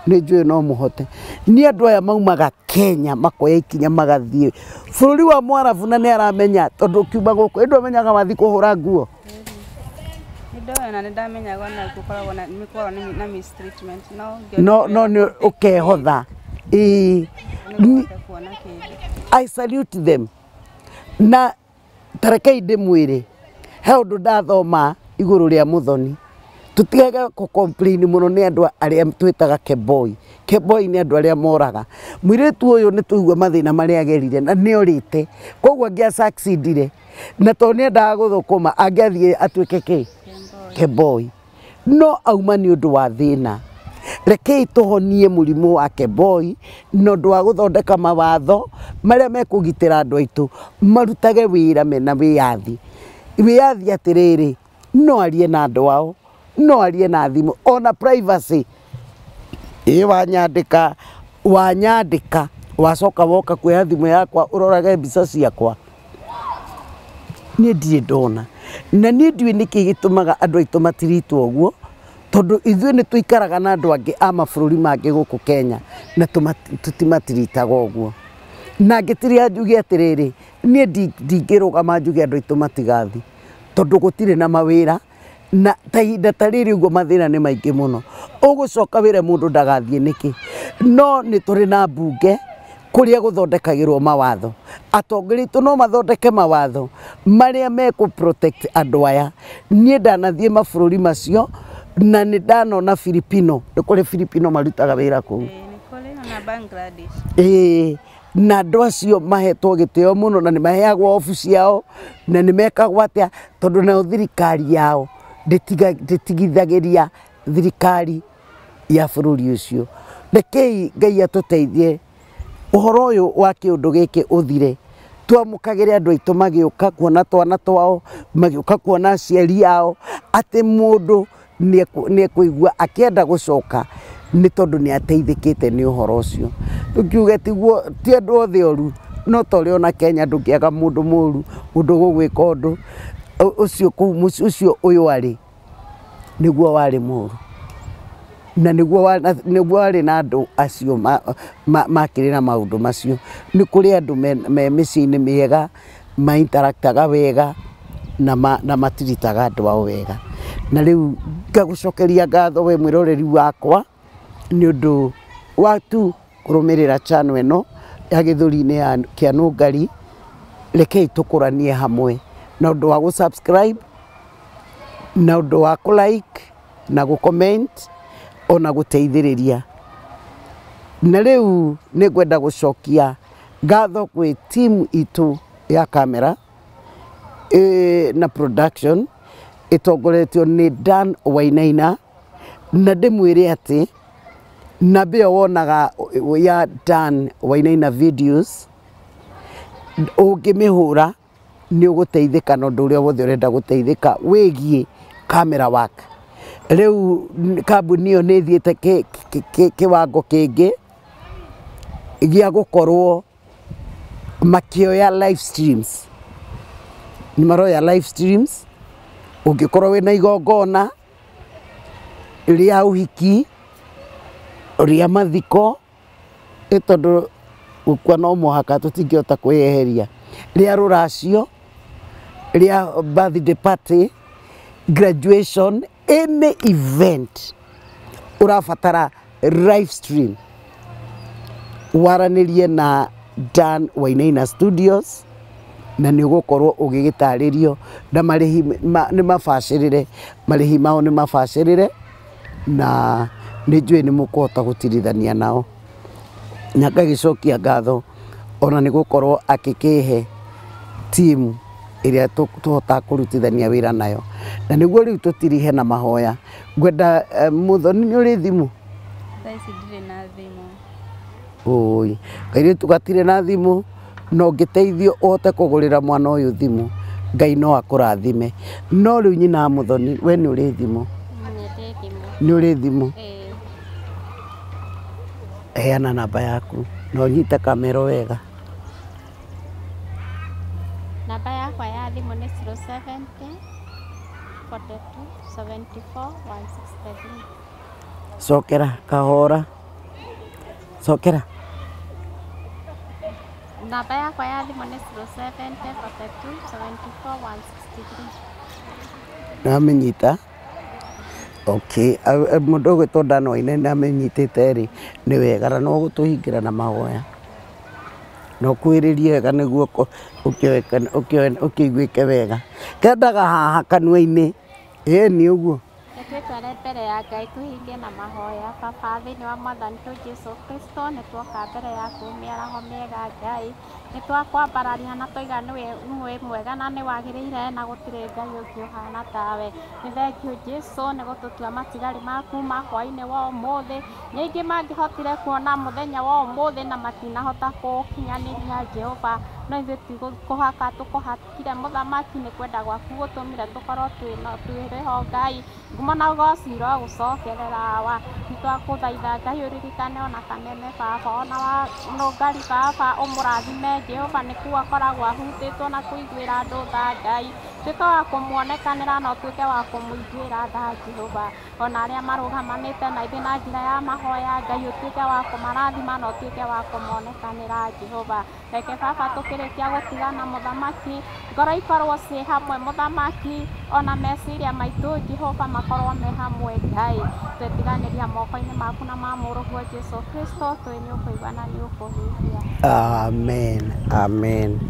Nĩ njũĩ no mũhote. Nĩ andũ aya maumaga Kenya makoya ikinya magathiĩ bũrũri wa Mwarabu na nĩ aramenya tondũ ũkiuma gũkũ ĩndũ amenyaga wathiĩ kũhũra nguo. Nĩ ndoĩ na nĩ ndamenyaga ona gũkoragwo na nĩ na mistreatment no no nĩ ũkehotha. Ĩĩ, I salute them. Na tarekei ndĩmwĩre he ũndũ ndathoma igũrũ rĩa Mũthoni. Tũtigage kũ complain mũno nĩ andũ arĩa twĩtaga keboi. Keboi nĩ andũ arĩa moraga. Mũirĩtu ũyũ nĩ tũigua mathĩna marĩa agerire na nĩ orĩte, koguo angĩa succeedire na tondũ nĩ endaga gũthũkũma angĩathiĩ atuĩke kĩ? Keboi. No auma nĩ ũndũ wa thĩna. Rekei tũhonie mũrimũ wa keboi na ũndũ wa gũthondeka mawatho marĩa mekũgitĩra andũ aitũ marutage wĩra mena wĩyathi. Wĩyathi atĩrĩrĩ, no arie na andũ ao, no arie na thimũ, ona privacy. Ĩ wanyandĩka wanyandĩka wacoka woka kuoya thimũ yakwa ũrorage mbica ciakwa, niĩ ndirĩ ndona. Na niĩ ndiũĩ nĩkĩ gĩtũmaga andũ aitũ matiritwo ũguo, tondũ ithuĩ nĩ tũikaraga na andũ angĩ a mabũrũri mangĩ gũkũ Kenya na tũtimatiritaga ũguo. Na ngĩtiria njuge atĩrĩrĩ, niĩ ndingĩrũgama njuge andũ aitũ matigathiĩ, Tondũ gũtirĩ na mawĩra na ta ihinda ta rĩrĩ ũguo mathĩna nĩ maingĩ mũno. Ũgũcoka wĩre mũndũ ndagathiĩ nĩkĩ? No nĩ tũrĩ na mbunge kũrĩa gũthondekagĩrwo mawatho. Atongoria aitũ no mathondeke mawatho marĩa mekũ protect andũ aya. Niĩ ndanathiĩ mabũrũri macio na nĩ ndanona Filipino, nĩ kũrĩ Filipino marutaga wĩra kũu. Nĩ kũrĩ ona Bangladesh. Ĩĩ, na andũ acio mahetwo gĩtĩo mũno na nĩ maheagwo obu ciao na nĩ mekagwo atĩa tondũ nayo thirikari yao ndĩtigithagĩria thirikari ya bũrũri ũcio. Rekei Ngai atũteithie ũhoro ũyũ wa kĩũndũ gĩkĩ ũthire. Twamũkagĩre andũ aitũ magĩũka kuona twana twao, magĩũka kuona aciari ao, atĩ mũndũ nĩekũigua akĩenda gũcoka nĩ tondũ nĩ ateithĩkĩte nĩ ũhoro ũcio. Tũkiuge tiguo ti andũ othe oru, no ta ũrĩa ona Kenya ndũngĩaga mũndũ mũru, mũndũ ũgũgwĩka ũndũ ũcio kũu mũciĩ ũcio ũyũ arĩ nĩguo warĩ mũru na nĩguo warĩ na andũ acio makĩrĩ na maũndũ macio. Nĩ kũrĩ andũ me mĩciĩ-inĩ mĩega mainteractaga wega na matiritaga andũ ao wega. Na rĩu ngagũcokeria ngatho we mwĩroreri wakwa nĩ ũndũ wa tu kũrũmĩrĩra channel ĩno ya gĩthũri-inĩ ya kĩa Nũngari. Rekei tũkũranie hamwe na ũndũ wa gũ-subscribe na ũndũ wa kũ-like na gũ-comment ona gũteithĩrĩria. Na rĩu nĩ ngwenda gũcokia ngatho kwĩ team itũ ya kamera na production ĩtongoretio nĩ Dan Wainaina, na ndĩmwĩre atĩ namba ĩyo wonaga ya Dan Wainaina videos ũngĩmĩhũra nĩ ũgũteithĩka na ũndũ ũrĩa wothe ũrenda gũteithĩka wĩgiĩ camera work. Rĩu kambuni ĩyo nĩ ĩthiĩte kĩwango kĩngĩ gĩa gũkorwo makĩoya live streams. Nĩ maroya live streams ũngĩkorwo wĩna igongona rĩa ũhiki, rĩa mathiko, ĩ tondũ gũkua no mũhaka tũtingĩhota kwĩyeheria, rĩa rũracio, rĩa birthday party, graduation, any event ũrabatara live stream, waranĩrie na Dan Wainaina Studios na nĩ ũgũkorwo ũgĩgĩtarĩrio na marĩhi nĩ mabacĩrĩre, marĩhi mao nĩ mabacĩrĩre na nĩ njũĩ nĩ mũkũhota gũtirithania nao. Na ngagĩcokia ngatho ona nĩ gũkorwo akĩkĩhe team ĩrĩa tũhotaga kũrutithania wĩra nayo. Na nĩguo rĩu tũtirihe na mahoya. Ngwenda Mũthoni nĩ ũrĩ thimũ? Thaa ici ndirĩ na thimũ. Ũi, kairĩtu gatirĩ na thimũ, no ũngĩteithio ũhote kũgũrĩra mwana ũyũ thimũ, Ngai no akũrathime. No rĩu nyina wa Mũthoni, we nĩ ũrĩ thimũ? Nĩ ndĩ thimũ. Nĩ ũrĩ thimũ? Ĩĩ. Heana namba yaku na ũnyite kamero wega. Namba yakwa ya thimũ nĩ 070 42 74 163. Cokera kahora. Cokera. Namba yakwa ya thimũ nĩ 070 42 74 163. Nĩwamĩnyita? Okay, mũndũ ũgwĩtwo Dan Wainaina nĩamĩnyitĩte rĩ, nĩ wega na no ũgũtũhingĩra na mahoya. Na ũkuhĩrĩrie wega nĩguo ũkĩiguĩke wega. Kendaga haha kanua-inĩ, ĩni ũguo. Twĩtware mbere ya Ngai tũhinge na mahoya. Baba thĩinĩ wa mwathani tũ Jesu Kristo nĩ twoka mbere yaku mĩaraho mĩega Ngai, nĩ twakwambararia na twaiga nĩwe mwega na nĩ wagĩrĩire na gũtirĩ Ngai ũngĩ ũhana tawe. Nĩ thengiũ Jesu nĩ gũtũtua matigari maku ma hwaĩ-inĩ wa ũmũthĩ. Nĩ aingĩ mangĩhotire kuona mũthenya wa ũmũthĩ na matinahota kũũkinyanĩria Jehova, no ithuĩ ti kũhaka tũkũhakire mũthamaki, nĩ kwenda gwaku gũtũmire tũkorwo twĩrĩ ho Ngai. Ngumo na ũgoci irogũcokerera wa. Nĩ twakũthaitha Ngai ũririkane ona Kameme baba, ona wa Nũngari baba, ũmũrathime Jehova nĩ kuo akoragwo ahutĩtwo na kũiguĩra andũ tha Ngai. Tuĩka wa kũmuonekanĩra na ũtuĩke wa kũmũiguĩra tha Jehova. Ona arĩa marũgamanĩte na ithuĩ na njĩra ya mahoya Ngai ũtuĩke wa kũmarathima na ũtuĩke wa kũmonekanĩra Jehova. Reke baba tũkĩrĩkia gũtigana mũthamaki, ngoro ikorwo ciĩ hamwe mũthamaki, ona meciria maitũ Jehova makorwo me hamwe Ngai. Twetiganĩria moko-inĩ maku na ma mũrũguo Jesu Kristo, twĩ nĩ ũkũigua na nĩ ũkũhingia. Amen. Amen.